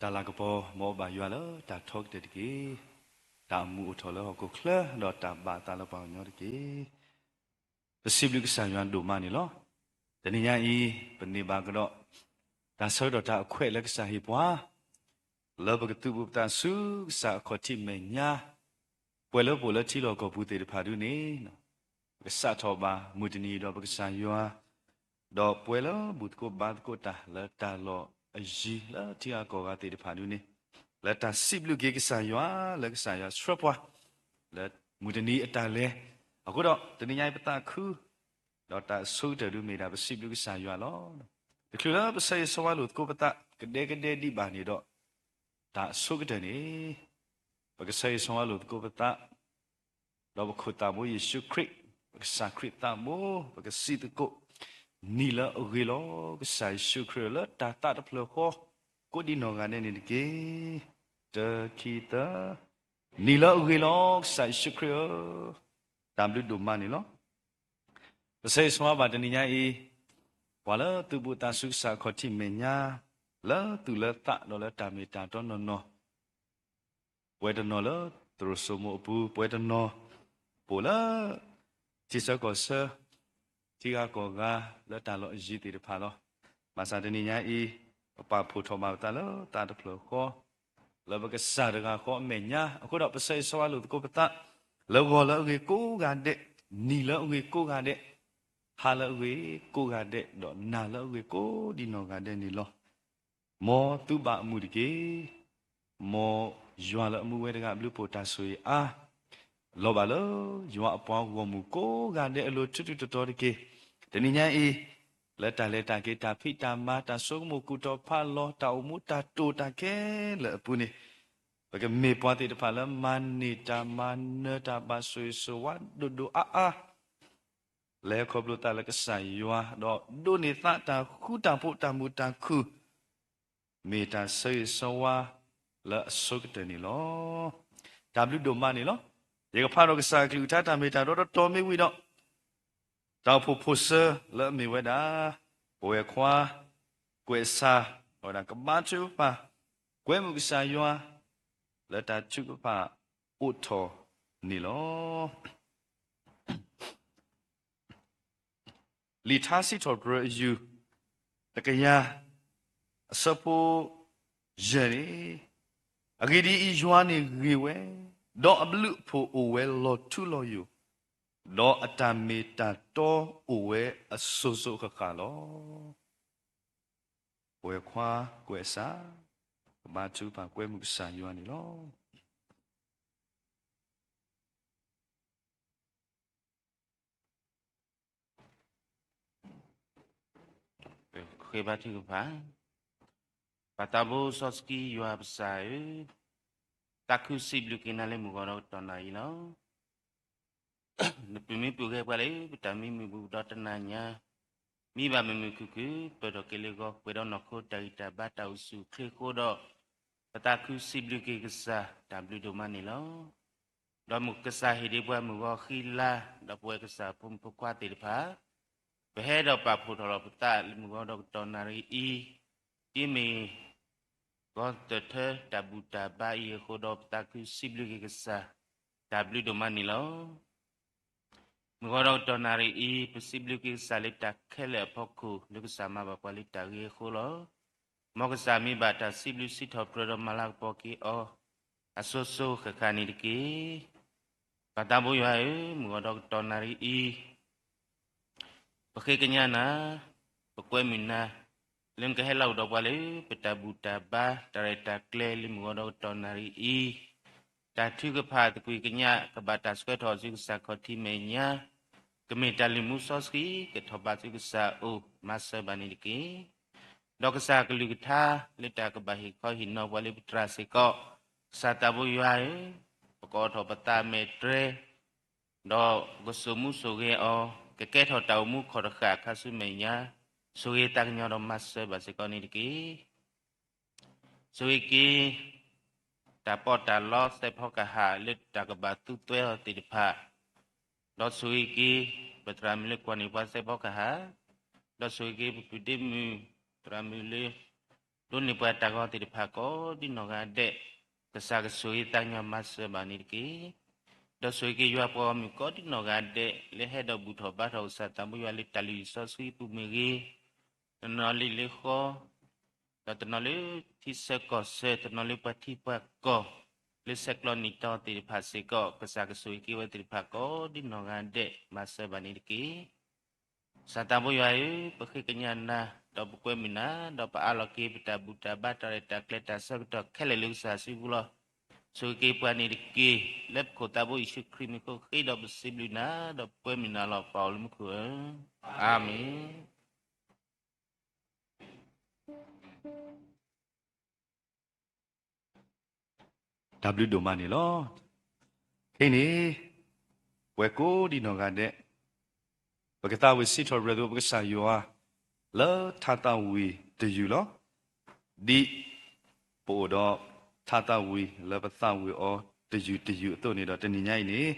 တၢ်လၤကပီၤ မ်အဘၣ်ယွၤလၢတၢ်ထီကတၢၢ်တက့ၢ်. တၢ်အမူးအိၣ်ထီၣ်လၢဟီၣ်ခိၣ်ချၢ ဒီးတၢ်ဘၣ်အသးလၢပှၤကညီတက့ၢ်. ပစံးဘျုးကစၢ်ယွၤဒိၣ်မးန့ၣ်လီၤ. တနံၤညါအံၤ ပန့ၢ်ဘၣ်ကဒီး တၢ်ဆၢကတီၢ်တၢ်အခွဲးလၢကစၢ်ဟ့ၣ်ပှၤ လၢပကသူၣ်ပသးဆူကစၢ်အခီၣ်ထံးမဲာ်ညါ, ပှဲၤလၢပအိၣ်လၢထံလီၢ်ကီၢ်ပူၤသ့ၣ်တဖၣ်ဒုန့ၣ်, ပကစးထီၣ်ဘၣ်မုၢ်တနံၤအံၤဒီးပကစၢ်ယွၤ, ဒီးပှဲၤလၢဘူၣ်သကိးဘါသကိးတၢ်လၢတၢ်လီၢ်အယံၤလၢထံဂၤကီၢ်ဂၤသ့ၣ်တဖၣ်ဒုန့ၣ်, လၢတၢ်စံးဘျုးက့ၤကစၢ်ယွၤ လၢကစၢ်ယွၤဆှၢပှၤ လၢမုၢ်တနံၤအတၢ်လဲၤ, အဃိဒီးတနံၤညါအံၤပသးခု ဒီးတၢ်အဆိကတၢၢ်ဒုမ့ၢ်ဒၣ် ပစံးဘျုးကစၢ်ယွၤလီၤ. တချုးလၢပဆၢဂ့ၤဆၢဝါလိာ်သကိးပသး ကဒဲကဒဲဒံးဘၣ်န့ၣ်ဒီး, တၢ်အဆိကတၢၢ်န့ၣ်, ပကဆၢဂ့ၤဆၢဝါလိာ်သကိးပသး, ဒီးပခိၣ်သးဘိယ့ၣ်ၡူးခရံာ်, ပကစၢ်ခရံာ်သးဘိ, ပကစံးသကိး, နံၤလၢအဂ့ၤလီၤ. ကစၢ်ယ့ၣ်ၡူးခရံာ်လၢတၢ်သးတဖျၢၣ်ဃီ, ကိးဒံနီၢ်ဂၤဒဲးန့ၣ်တက့ၢ်. တၢ ခံ သၢ, နံၤလၢအဂ့ၤလီၤ ကစၢ်ယ့ၣ်ၡူးခရံာ်ဧၢ, တၢ်ဘျုးဒိၣ်မးန့ၣ်လီၤ. ပဆၢဂ့ၤဆၢဝါဘၣ်တနံၤညါအံၤ, ပှၤလၢသူၣ်ဘီၣ်သးဆူကစၢ်အခီၣ်ထံးမဲာ်ညါ, လၢသူၣ်လၢသးဒီးလၢတၢ်မ့ၢ်တၢ်တီနီၢ်နီၢ်, ပှဲၤတနီၤလၢသရိာ်စိမိၤအပူၤ, ပှဲၤတနီၤ, ပအိၣ်လၢ ထံဆၢကီၢ်ဆၢ, ထံဂၤကီၢ်ဂၤလၢတၢ်လီၢ်အယံၤသ့ၣ်တဖၣ်လီၤ. ဘၣ်ဆၣ်တနံၤညါအံၤ, ပပာ်ဖှိၣ်ထီၣ်ဘၣ်ပသးလၢသးတဖျၢၣ်ဃီ, လၢပကစၢ်တဂၤဃီအမဲာ်ညါ, အဃိဒီးပဆၢဂ့ၤဆၢဝါလိာ်သကိးပသး, လၢဂီၤလၢအဂ့ၤကိးဂၤဒဲး, နံၤလၢအဂ့ၤကိးဂၤဒဲး, ဟါလၢအဂ့ၤကိးဂၤဒဲး, ဒီးနၤလၢအဂ့ၤကိးဒံနီၢ်ဂၤဒဲးန့ၣ်လီၤ. မ်သုဘၣ်အမုာ်တက့ၢ်. မ်ယွၤလၢအမူဝဲတဂၤအဘျုးအဖှိၣ်တၢ်ဆိၣ်ဂ့ၤအါ, လီၤဘၣ်လၢယွၤအပှၤဂီၢ်မုၢ်ကိးဂၤဒဲးအလိၤထူထူတီတီတက့ၢ်. တနံၤညါအံၤ, လၢတၢ်လဲၤတၢ်က့ၤ တၢ်ဖံးတၢ်မၤ တၢ်ဆိကမိၣ်ကူၣ်ထီၣ်ဖးလီၤ တၢ်အိၣ်မူတၢ်တိာ်တၢ်ခဲလၢာ်အပူၤန့ၣ်, ပကမ့ၢ်ပှၤသ့ၣ်တဖၣ်လၢမၤန့ၢ်တၢ်မၤနၢၤတၢ်ဘၣ်ဆိၣ်ဂ့ၤဆိၣ်ဝါဒိၣ်ဒိၣ်အါအါ လဲၤခီဖျိသးလၢကစၢ်ယွၤ ဒီးဒိးန့ၢ်သးတၢ်ဃူတၢ်ဖိးတၢ်မုာ်တၢ်ခုၣ်, မ့ၢ်တၢ်ဆၢဂ့ၤဆၢဝါလၢအဆိကတၢၢ်န့ၣ်လီၤ. တၢ်ဘျုးဒိၣ်မးန့ၣ်လီၤ. ယကဖးဒီးကစၢ်အကလုၢ်ကထါတၢ်မ့ၢ်တၢ်တီတီမ့ၢ်ဝံၤဒီး, တၢ်အိၣ်ဖှိၣ်ဖိၣ်စၢၤလၢအမ့ၢ်ဝဲဒၣ်, ပဝဲၢ်ခွါ, ကွဲးစၢ်, အဝဲဒၣ်ကဘါထုကဖၣ်, ကွဲမုာ်ကစၢ်ယွၤ, လၢတၢ်ထုကဖၣ်အိၣ်ထီၣ်န့ၣ်လီၤ. လံာ်ထါစံးထီၣ်ပတြၢၤအယူၢ်, တကယၤ, အဆၢဖိ, ယဲၢ်န့ၣ်, အဂ့ၢ်ဒ်အံၤ, ယွၤန့ၣ်ဂ့ၤဝဲ, ဒီးအဘျုးအဖှိၣ်အိၣ်ဝဲလီၤထူလီၤယိာ်, ဒီးအတၢ်မ့ၢ်တၢ်တီအိၣ်ဝဲအစိၤစိၤဃၣ်ဃၣ်လီၤ. ပဝဲၢ်ခွါကွဲးစၢ်, ကဘါထုကဖၣ်ကွဲမုာ်ကစၢ်ယွၤန့ၣ်လီၤ. ဃ့ဘါထုကဖၣ်, ပၢ်သးဘိစီဆှံယွၤပစၢ်ဧၢ, သးခုစံးဘျုးက့ၤနၤလၢမုၢ်ဂီၤဒီးကတီၢ်နၣ်ရံၣ်လီၤ. နပၢၢ်မံပူၤဂဲၤပှၤလၢပတၢ်မံမုာ်ပူၤဒီးတနၤညါ, မံဘၣ်မုာ်မုာ်ခုၣ်ခုၣ် ပၢၢ်ထီၣ်က့ၤလၢဂီၤ ပှဲၤဒီးနီၢ်ခိတၢ်ဂံၢ်တၢ်ဘါတၢ်အိၣ်ဆူၣ်အိၣ်ချ့အဃိဒီး, ပသးခုစံးဘျုးက့ၤကစၢ် တၢ်ဘျုးဒိၣ်မးန့ၣ်လီၤ. ဒီးမုၢ်ကစၢ်ဟ့ၣ်ဒံးပှၤမုၢ်ဂီၤဃံလၤ, ဒီးပဝဲကစၢ်ဖိမုၣ်ဖိခွါသ့ၣ်တဖၣ်, ပဟဲဒီးပာ်ဖှိၣ်ထီၣ်လီၤပသးလၢမုၢ်ဂီၤဒီးကတီၢ်နၣ်ရံၣ်အံၤ, ဒ်မ့ၢ် ဂီၤသၢထၢတၢ်ဘူၣ်တၢ်ဘါအံၤအဃိဒီး ပသးခုစံးဘျုးက့ၤကစၢ် တၢ်ဘျုးဒိၣ်မးန့ၣ်လီၤ. မုၢ်ဂီၤဒီးကတီၢ်နၣ်ရံၣ်အံၤ ပစံးဘျုးက့ၤကစၢ်လၢတၢ်ခဲလၢာ်အဖီခိၣ် လၢကစၢ်မၤဘၣ်ပှၤလၢတၢ်ဂ့ၤအဃိလီၤ. မ်ကစၢ်မ့ၢ်ဘၣ်တၢ်စံးဘျုးစံးထီၣ်ပတြၢၤဒီးမၤလၤကပီၤက့ၤအီၤ အစိၤစိၤဃၣ်ဃၣ်န့ၣ်တက့ၢ်. ပၢ်သးဘိယွၤဧၢ, မုၢ်ဂီၤဒီးကတီၢ်နၣ်ရံၣ်အံၤ ပဃ့ကညးနၤ, ပကွဲမုာ်နၤ, လၢနကဟဲလီၤအိၣ်ဒီးပှၤလၢ ပတၢ်ဘူၣ်တၢ်ဘါ တၢ်ရဲၣ်တၢ်ကျဲၤလၢမုၢ်ဂီၤဒီးကတီၢ်နၣ်ရံၣ်အံၤ, တၢ်ထုကဖၣ်သကွံာ်ကညး ကဘၣ်တၢ်ဆှၢထီၣ်ဆူကစၢ်ခီၣ်ထံးမဲာ်ညါ, ကမ့ၢ်တၢ်လုၢ်မူစီဆှံ ကထီၣ်ဘးဆူကစၢ်အအိၣ် မၤစၢၤဘၣ်န့ၣ်တက့ၢ်. ဒီးကစၢ်ကလုၢ်ကထါ လၢတၢ်ကဘၣ်ဟ့ၣ်ခီဟ့ၣ်နီၤပှၤလၢပတြၢ်စ့ၢ်ကီး, ကစၢ်သးဘိယွၤဧၢ, ပကအိးထီၣ်ပသးမဲာ်တြဲၤ ဒီးကစိာ်မူစိာ်ဂဲၤအီၤ, ကကဲထီၣ်တၢ်အိၣ်မူခီၣ်တဃာ်အခါဆူမဲာ်ညါ, ဆိၣ်ဂ့ၤသးကညီၤဒီးမၤစၢၤဘၣ်စ့ၢ်ကီးန့ၣ်တက့ၢ်. ဆိၣ်ဂ့ၤက့ၤ တၢ်ပီးတၢ်လီသဲးဖီကဟၣ် လၢတၢ်ကဘၣ်သူသွဲအီၤသ့ၣ်တဖၣ်, ဒီးဆိၣ်ဂ့ၤက့ၤ ပသရၣ်မုၣ်လၢကွၢ်န့ၢ်ပှၤသဲးဖီကဟၣ်, ဒီးဆိၣ်ဂ့ၤက့ၤပပုၢ်ဒ့မုၣ် သရၣ်မုၣ်လၢ ဒိးန့ၢ်ပှၤတၢ်ဂီၤသ့ၣ်တဖၣ်ကိးဒ်နီၢ်ဂၤဒဲး, ကစၢ်ကဆိၣ်ဂ့ၤသးကညီၤမၤစၢၤဘၣ်န့ၣ်တက့ၢ်. ဒီးဆိၣ်ဂ့ၤက့ၤယွၤပှၤဂီၢ်မုၢ်ကိးဒ်နီၢ်ဂၤဒဲး လၢဟဲဒီးဘူၣ်ထီၣ်ဘါထီၣ်ကစၢ်သးဘိယွၤလၢတၢ်လုၢ်အံၣ်စီဆှံပူၤမ့ၢ်ဂ့ၤ, တနီၤလၢလ့ဃီ, ဒီးတနီၤလၢထံဆၢကီၢ်ဆၢ, တနီၤလၢပှၤထံပှၤကီၢ်, လၢဆဲးကျိးနံၣ်တီသ့ၣ်တဖၣ်စ့ၢ်ကီး, ကစၢ်ကဆိၣ်ဂ့ၤက့ၤဝဲသ့ၣ်တဖၣ်ကိးဒ်နီၢ်ဂၤဒဲး မၤစၢၤဘၣ်န့ၣ်တက့ၢ်. ကစၢ်သးဘိယွၤဧၢ, ပဃ့ကညးနၤ, ဒီးပကွဲမုာ်နၤ, ဒီးပအးလီၤက့ၤပတၢ်ဘူၣ်တၢ်ဘါတၢ်ရဲၣ်တၢ်ကျဲၤတၢ်ဆၢကတီၢ်ခဲလၢာ်လၢကစၢ်စုပူၤလီၤ. ဆိၣ်ဂ့ၤက့ၤပှၤန့ၣ်တက့ၢ်. လၢပခိၣ်သးဘိယ့ၣ်ၡူးခရံာ်မံၤအဃိ ဃ့ဒီးပစံးဘျုးနၤ, ဒီးပကွဲမုာ်နၤလီၤ ပှၤအိၣ်လၢမူခိၣ်ဧၢ, အၤမ့ၣ်. တၢ်ဘျုးဒိၣ်မးန့ၣ်လီၤ. ခဲအံၤန့ၣ် ပဝဲကိးဒ်နီၢ်ဂၤဒဲး ပကသးဝံၣ်စံးထီၣ်ပတြၢၤသကိး ပကစၢ်ယွၤ လၢထါသးဝံၣ်တယုၢ်လီၤ. ဒ်ပအိၣ်ဒီးထါသးဝံၣ်လၢပသးဝံၣ်အီၤတယုၢ်တယုၢ်အသိးန့ၣ်ဒီး တနံၤညါအံၤန့ၣ်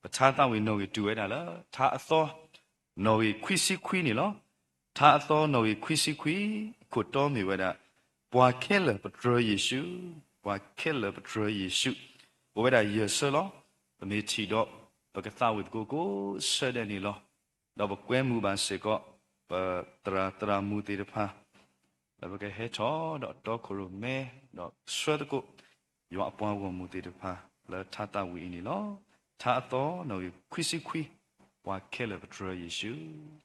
ပထါသးဝံၣ်နီၣ်ဂံၢ်တုၤဝဲဒၣ်လၢ ထါအသီ နီၣ်ဂံၢ်ခွံဆံခွံန့ၣ်လီၤ. ထါအသီနီၣ်ဂံၢ်ခွံဆံခွံ ခိၣ်တီမ့ၢ်ဝဲဒၣ် ပှၤခဲလၢာ်ပတြၢၤယ့ၣ်ၡူး, ပှၤခဲလၢာ်ပတြၢၤယ့ၣ်ၡူး, အိၣ်ဝဲဒၣ်ယဲၢ်ဆၢလီၤ. ပမ့ၢ်ထံၣ်ဒီး ပကသးဝံၣ်သကိးကိးဆၢဒဲးန့ၣ်လီၤ. ဒီးပကွဲမုာ်ဘၣ်စ့ၢ်ကီး ပသရၣ်သရၣ်မုၣ်သ့ၣ်တဖၣ် လၢပကဟဲထီၣ်ဒီးတီခိၣ်ရိၣ်မဲ ဒီးဆှၢသကိး ယွၤအပှၤဂီၢ်မုၢ်သ့ၣ်တဖၣ် လၢထါသးဝံၣ်အံၤန့ၣ်လီၤ. ထါအသီနီၣ်ဂံၢ်ခွံဆံခွံ, ပှၤခဲလၢာ်ပတြၢၤယ့ၣ်ၡူး.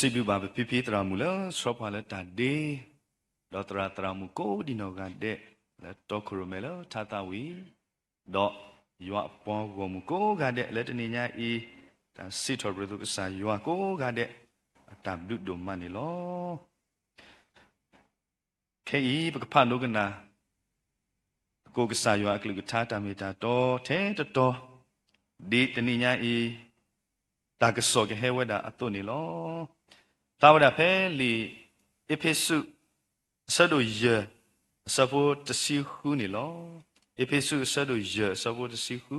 စံးဘျုးဘၣ်ပဖံဖံသရၣ်မုၣ်လၢဆှၢပှၤလၢတၢ်ဒ့, ဒီးသရၣ်သရၣ်မုၣ်ကိးဒံနီၢ်ဂၤဒဲး လၢတီခိၣ်ရိၣ်မဲလၢထါသးဝံၤ, ဒီးယွၤအပှၤဂီၢ်မုၢ်ကိးဂၤဒဲး လၢတနံၤညါအံၤ တၢ်စံးထီၣ်ပတြၢၤအသိး ကစၢ်ယွၤကိးဂၤဒဲး အတၢ်ဘျုးဒိၣ်မးန့ၣ်လီၤ. ခဲအံၤ ပကဖးဒိကနၣ် သကိးကစၢ်ယွၤအကလုၢ်ကထါတၢ်မ့ၢ်တၢ်တီထဲတတီၤ, ဒ်တနံၤညါအံၤ တၢ်ကစီၣ်ကဟဲဝဲဒၣ်အသိးန့ၣ်လီၤ. ဖျါဝဲဒၣ်ဖဲလံာ်အ့းဖ့းစူး အဆၢဒိၣ်ယဲၢ် အဆၢဖိတဆံဃုန့ၣ်လီၤ. အ့းဖ့းစူး အဆၢဒိၣ်ယဲၢ် အဆၢဖိတဆံဃု,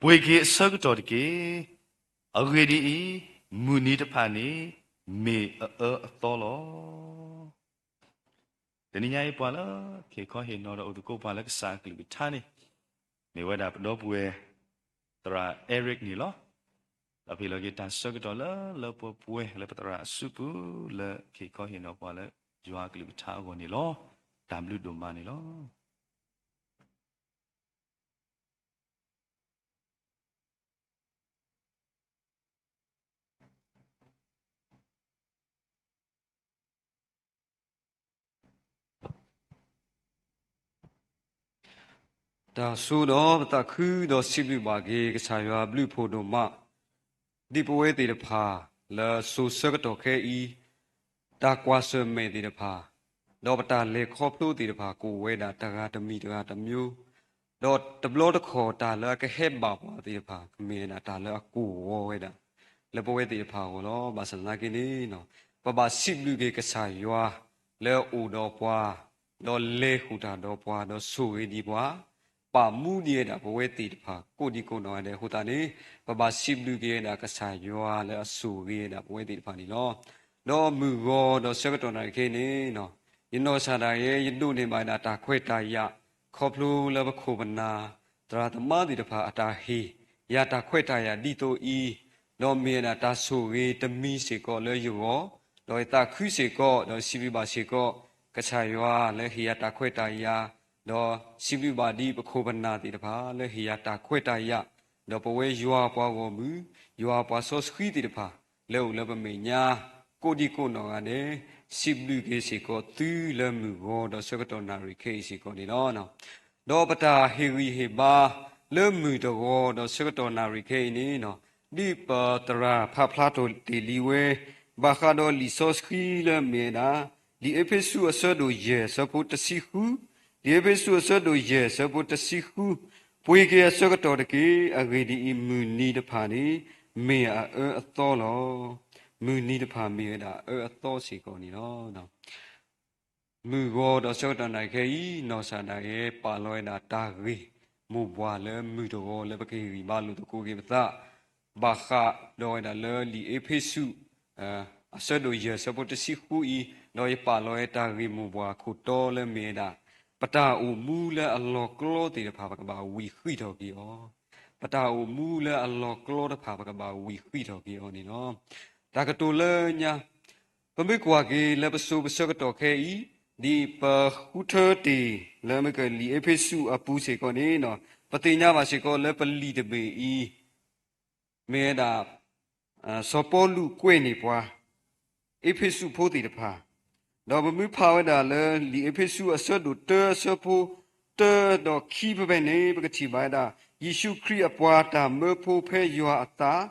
ပှ့ၤက့ၤအဆၢကတီၢ်တက့ၢ်. အဂ့ၢ်ဒ်အံၤ, မုၢ်နံၤတဖၣ်န့ၣ် မ့ၢ်အအၢအသီလီၤ. တနံၤညါအံၤ ပှၤလၢဟ့ၣ်ခီဟ့ၣ်နီၤဒီးအိၣ်သကိးပှၤလၢကစၢ်အကလုၢ်ကထါန့ၣ် မ့ၢ်ဝဲဒၣ်ပဒီပုၢ်ဝဲၢ် သရၣ်အဲရ့းန့ၣ်လီၤ. ဒီးပဟ့ၣ်လီၤက့ၤတၢ်ဆၢကတီၢ်လၢလၢပှဲၤပှဲၤ လၢပသရၣ်အစုပူၤ လၢကဟ့ၣ်ခီဟ့ၣ်နီၤပှၤလၢယွၤအကလုၢ်ကထါအဂီၢ်န့ၣ်လီၤ. တၢ်ဘျုးဒိၣ်မးန့ၣ်လီၤ. တၢ်ဆိဒီးပသးခုဒီးစံးဘျုးဘၣ်က့ၤ ကစၢ်ယွၤအဘျုးအဖှိၣ်ဒိၣ်မး, ဒ်ပဝဲသ့ၣ်တဖၣ် လၢစိၤဆၢကတီၢ်ခဲအံၤ တၢ်ကွၢ်ဆၢၣ်မဲာ်သ့ၣ်တဖၣ်, ဒီးပတၢ်လဲၤခီဖျိသ့ၣ်တဖၣ် ကအိၣ်ဝဲဒၣ်တဂၤတမံၤတဂၤတမျိုး, ဒီးတဘျီတခီၣ်တၢ်လၢအကဟဲဘၣ်ပှၤသ့ၣ်တဖၣ် ကမ့ၢ်ဝဲဒၣ်တၢ်လၢအကိၢ်ဂီၤဝဲဒၣ် လၢပဝဲသ့ၣ်တဖၣ်အဂီၢ်လီၤ. ဘၣ်ဆၣ်သနာ်က့န့ၣ် ပဘၣ်စံးဘျုးက့ၤကစၢ်ယွၤ လၢအအိၣ်ဒီးပှၤ, ဒီးလဲၤဃုာ်တၢ်ဒီးပှၤ, ဒီးဆိၣ်ဂ့ၤဒံးပှၤ, ပာ်မူဒံးဝဲဒၣ်ပဝဲသ့ၣ်တဖၣ် ကိးဒံကိးနီၢ်ဂၤဒဲးအဃိသတးန့ၣ်, ပဘၣ်စံးဘျုးက့ၤဝဲဒၣ်ကစၢ်ယွၤလၢအဆိၣ်ဂ့ၤဝဲဒၣ်ပဝဲသ့ၣ်တဖၣ်န့ၣ်လီၤ. ဒီးမုၢ်ဂီၤဒီးဆၢကတီၢ်နၣ်ရံၣ်ခဲအံၤန့ၣ် ယနီၢ်ကစၢ်ဒၣ်ယဲ ယဒိးန့ၢ်ဘၣ်ဝဲဒၣ်တၢ်ခွဲးတၢ်ယာ် ခီဖျိလၢပခိၣ်ပနၢ် သရၣ်သမါသ့ၣ်တဖၣ်အတၢ်ဟ့ၣ်ယၤတၢ်ခွဲးတၢ်ယာ်ဒ်သိးအံၤ, ဒီးမ့ၢ်ဝဲဒၣ်တၢ်ဆိၣ်ဂ့ၤတမံၤစ့ၢ်ကီးလၢယဂီၢ်, ဒီးယသးခုစ့ၢ်ကီး, ဒီးစံးဘျုးဘၣ်စ့ၢ်ကီး ကစၢ်ယွၤလၢဟ့ၣ်ယၤတၢ်ခွဲးတၢ်ယာ်, ဒီးစံးဘျုးဘၣ်ဒံးပခိၣ်ပနၢ်သ့ၣ်တဖၣ်လၢဟ့ၣ်ယၤတၢ်ခွဲးတၢ်ယာ်, ဒီးပဝဲယွၤပှၤဂီၢ်မုၢ်, ယွၤပှၤစီဆှံသ့ၣ်တဖၣ် လၢအိၣ်လၢပမဲာ်ညါ ကိးဒံကိးနီၢ်ဂၤဒဲး, စံးဘျုးက့ၤစ့ၢ်ကီးသုလၢမုၢ်ဂီၤဒီးဆၢကတီၢ်နၣ်ရံၣ်ခဲအံၤစ့ၢ်ကီးန့ၣ်လီၤ. ဒီးပတၢ်ဟ့ၣ်ဂံၢ်ဟ့ၣ်ဘါ လၢမုၢ်တဂီၤဒီးဆၢကတီၢ်နၣ်ရံၣ်ခဲအံၤန့ၣ်, ဒ်ပသရၣ်ဖးဖျါထီၣ်တ့ၢ်လံဝဲ ဘၣ်ဃးဒီးလံာ်စီဆှံလၢမ့ၢ်ဝဲဒၣ် လံာ်အ့းဖ့းစူးအဆၢဒိၣ်ယဲၢ်အဆၢဖိတဆံဃု, လံာ်အ့းဖ့းစူးအဆၢဒိၣ်ယဲၢ်အဆၢဖိတဆံဃု, ပှ့ၤက့ၤအဆၢကတီၢ်တက့ၢ်. အဂ့ၢ်ဒ်အံၤ, မုၢ်နံၤတဖၣ်န့ၣ် မ့ၢ်အအၢအသီလီၤ. မုၢ်နံၤတဖၣ်မ့ၢ်ဝဲဒၣ်အအၢအသီစ့ၢ်ကီးန့ၣ်လီၤ. မုၢ်ဂီၤဒီးဆၢကတီၢ်နၣ်ရံၣ်ခဲအံၤ နီၢ်ကစၢ်ဒၣ်ယဲ ပာ်လီၤဝဲဒၣ်တၢ်ဂ့ၢ်မိၢ်ပှၢ်လၢမုၢ်တဂီၤလၢပကဟ့ၣ်ဂံၢ်ဘါလိာ်သကိးက့ၤပသး, ဘၣ်ဃးဒီးဝဲဒၣ်လၢလံာ်အ့းဖ့းစူး အဆၢဒိၣ်ယဲၢ်အဆၢဖိတဆံဃုအံၤ, ဒီးယပာ်လီၤဝဲတၢ်ဂ့ၢ်မိၢ်ပှၢ်ခိၣ်တီလၢမ့ၢ်ဝဲဒၣ် ပတၢ်အိၣ်မူလၢအလီၤကျီသ့ၣ်တဖၣ် ပကဘၣ်ဝံၤဃံးထီၣ်က့ၤအီၤ, ပတၢ်အိၣ်မူလၢအလီၤကျီတဖၣ် ပကဘၣ်ဝံၤဃံးထီၣ်က့ၤအီၤန့ၣ်လီၤ. တၢ်ကတိၤလၢညါ ပမ့ၢ်ကွၢ်က့ၤလၢပစိၤပဆၢကတီၢ်ခဲအံၤ, ဒ်ပဃုထၢတ့ၢ်လၢမ့ၢ်ကလံာ်အ့းဖ့းစူးအပူၤစ့ၢ်ကီးန့ၣ်, ပသ့ၣ်ညါဘၣ်စ့ၢ်ကီးလၢပလံာ်တဘ့ၣ်အံၤ မ့ၢ်ဝဲဒၣ် စီၤပီလူးကွဲးန့ၢ်ပှၤ အ့းဖ့းစူးဖိသ့ၣ်တဖၣ်, ဒီးပမ့ၢ်ဖးဝဲဒၣ်လၢလံာ်အ့းဖ့းစူးအဆၢဒိၣ်တၢအဆၢဖိတၢဒီးခံဖဲဖဲန့ၣ် ပကထံၣ်ဘၣ်ဝဲဒၣ် ယ့ၣ်ၡူးခရံာ်အပှၤတၢ်မၢဖိဖဲယွၤအသး,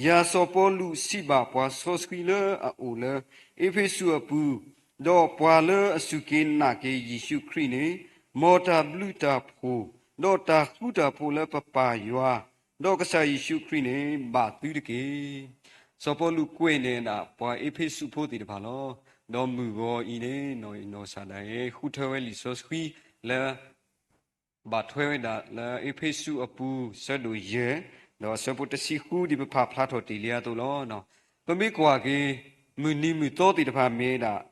ယၤစီၤပီလူးစံးဘၣ်ပှၤစီဆှံလၢအအိၣ်လၢအ့းဖ့းစူးအပူၤ, ဒီးပှၤလၢအစူၢ်က့ၤနာ်က့ၤယ့ၣ်ၡူးခရံာ်န့ၣ်, မ်တၢ်ဘျုးတၢ်ဖှိၣ်, ဒီးတၢ်ဃူတၢ်ဖိးလၢပပၢ်ယွၤ ဒီးကစၢ်ယ့ၣ်ၡူးခရံာ်န့ၣ် ဘၣ်သုတက့ၢ်. စီၤပီလူးကွဲးန့ၢ်ဒၣ်ပှၤအ့းဖ့းစူးဖိသ့ၣ်တဖၣ်လီၤ. ဒီးမုၢ်ဂီၤအံၤန့ၣ် နီၢ်နီၢ်ကစၢ်ဒၣ်ယဲ ဃုထၢဝဲလံာ်စီဆှံလၢ ဘၣ်ထွဲဝဲဒၣ်လၢအ့းဖ့းစူးအပူၤ ဆၢဒိၣ်ယဲၢ် ဒီးအဆၢဖိတဆံဃု ဒ်ပဖးဖျါထီၣ်တ့ၢ်လံအသိးလီၤ. ပမ့ၢ်ကွၢ်က့ၤ မုၢ်နံၤမုၢ်သီသ့ၣ်တဖၣ်မ့ၢ်ဝဲဒၣ်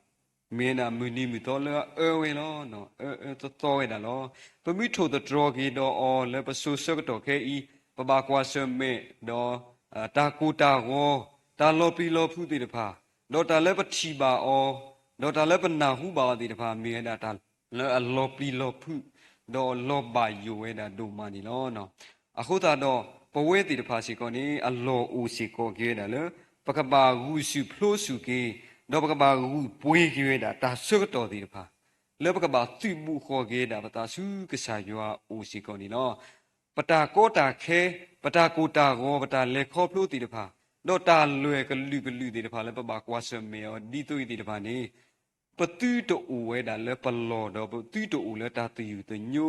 မ့ၢ်ဝဲဒၣ်မုၢ်နံၤမုၢ်သီလၢအအၢဝဲလီၤ. အအၢအသီဝဲဒၣ်လီၤ. ပမ့ၢ်ထိၣ်သတြီၤက့ၤဒီးအီၤလၢပစိၤဆၢကတီၢ်ခဲအံၤ ပဘၣ်ကွၢ်ဆၢၣ်မဲာ်ဒီး တၢ်ကိၢ်တၢ်ဂီၤ, တၢ်လီၤပျံၤလီၤဖုးသ့ၣ်တဖၣ်, ဒီးတၢ်လၢပထံၣ်ဘၣ်အီၤ, ဒီးတၢ်လၢပနၢ်ဟူဘၣ်အီၤသ့ၣ်တဖၣ် မ့ၢ်ဝဲဒၣ်တၢ်လၢအလီၤပျံၤလီၤဖုး, ဒီးလီၤဘၣ်ယိၣ်ဝဲဒၣ်ဒိၣ်မးန့ၣ်လီၤ. အဃိသတးဒီး ပဝဲသ့ၣ်တဖၣ်စ့ၢ်ကီးန့ၣ် အလီၢ်အိၣ်စ့ၢ်ကီးက့ၤဝဲဒၣ်လၢ ပကဘၣ်ဂုာ်ဆူၣ်ဖျိဆူၣ်က့ၤ, ဒီးပကဘၣ်ဂုာ်ပှ့ၤက့ၤဝဲဒၣ်တၢ်ဆၢကတီၢ်သ့ၣ်တဖၣ်, လၢပကဘၣ်သုးဘူးဃီၤက့ၤဒၣ်ပသးဆူကစၢ်ယွၤအအိၣ်စ့ၢ်ကီးန့ၣ်လီၤ. ပတၢ်ကီတၢ်ခဲ, ပတၢ်ကိၢ်တၢ်ဂီၤ, ပတၢ်လဲၤခီဖျိသ့ၣ်တဖၣ်, ဒီးတၢ်လွဲၢ်ကလုာ်ကလုာ်သ့ၣ်တဖၣ်လၢပဘၣ်ကွၢ်ဆၢၣ်မဲာ်အီၤဒ်သိးအံၤသ့ၣ်တဖၣ်န့ၣ်, ပသုတအိၣ်ဝဲဒၣ်လၢပလီၢ် ဒီးပသုတအိၣ်လၢတၢ်သယုၢ်သညိ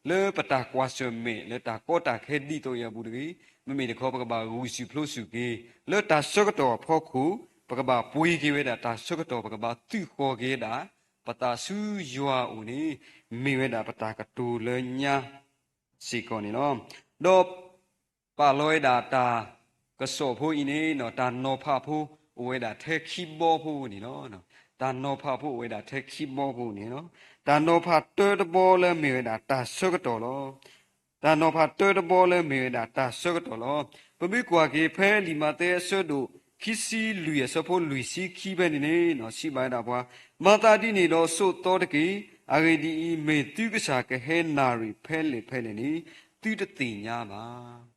လၢပတၢ်ကွၢ်ဆၢၣ်မဲာ်လၢတၢ်ကီတၢ်ခဲဒ်သိးအံၤအပူၤတဂ့ၤ. မ့မ့ၢ်တခီ ပကဘၣ်ဂုာ်ဆူၣ်ဖျိဆူၣ်က့ၤ လၢတၢ်ဆၢကတီၢ်အဖီခိၣ်, ပကဘၣ်ပှ့ၤက့ၤဝဲဒၣ်တၢ်ဆၢကတီၢ်, ပကဘၣ်သုးဃီၤက့ၤဝဲဒၣ် ပသးဆူယွၤအအိၣ်န့ၣ် မ့ၢ်ဝဲဒၣ်ပတၢ်ကတိၤလၢညါစ့ၢ်ကီးန့ၣ်လီၤ. ဒီး ပာ်လီၤဝဲဒၣ်တၢ်ကစီၣ်ဖိအံၤန့ၣ် တၢ်နီၤဖးဖိအိၣ်ဝဲဒၣ်ထဲခံဘီဖိန့ၣ်လီၤ. တၢ်နီၤဖးဖိအိၣ်ဝဲဒၣ်ထဲခံဘီဖိန့ၣ်လီၤ. တၢ်နီၤဖးတၢတဘီလၢမ့ၢ်ဝဲဒၣ်တၢ်ဆၢကတီၢ်လီၤ. တၢ်နီၤဖးတၢတဘီလၢမ့ၢ်ဝဲဒၣ်တၢ်ဆၢကတီၢ်လီၤ. ပမ့ၢ်ကွၢ်က့ၤဖဲလံာ်မးသဲအဆၢဒိၣ်ခံဆံလွံၢ်အဆၢဖိလွံၢ်ဆံခံဖဲန့ၣ်န့ၣ် စံးဘၣ်ဝဲဒၣ်ပှၤ, မၤသးဒ်န့ၣ်ဒီးဆိးသီတက့ၢ်. အဂ့ၢ်ဒ်အံၤ, မ့ၢ်သုကစၢ်ကဟဲနၣ်ရံၣ်ဖဲလဲၣ်ဖဲလဲၣ်န့ၣ် သုတသ့ၣ်ညါဘၣ်.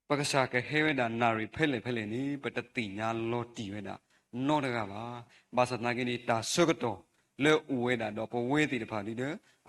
ပကစၢ်ကဟဲဝဲဒၣ်နၣ်ရံၣ်ဖဲလဲၣ်ဖဲလဲၣ်န့ၣ် ပတသ့ၣ်ညါလီၤတံၢ်ဝဲဒၣ်နီတဂၤဘၣ်. ဘၣ်ဆၣ်သနာ်က့န့ၣ် တၢ်ဆၢကတီၢ်လၢအိၣ်ဝဲဒၣ်ဒီးပဝဲသ့ၣ်တဖၣ်ဒ်ဒီး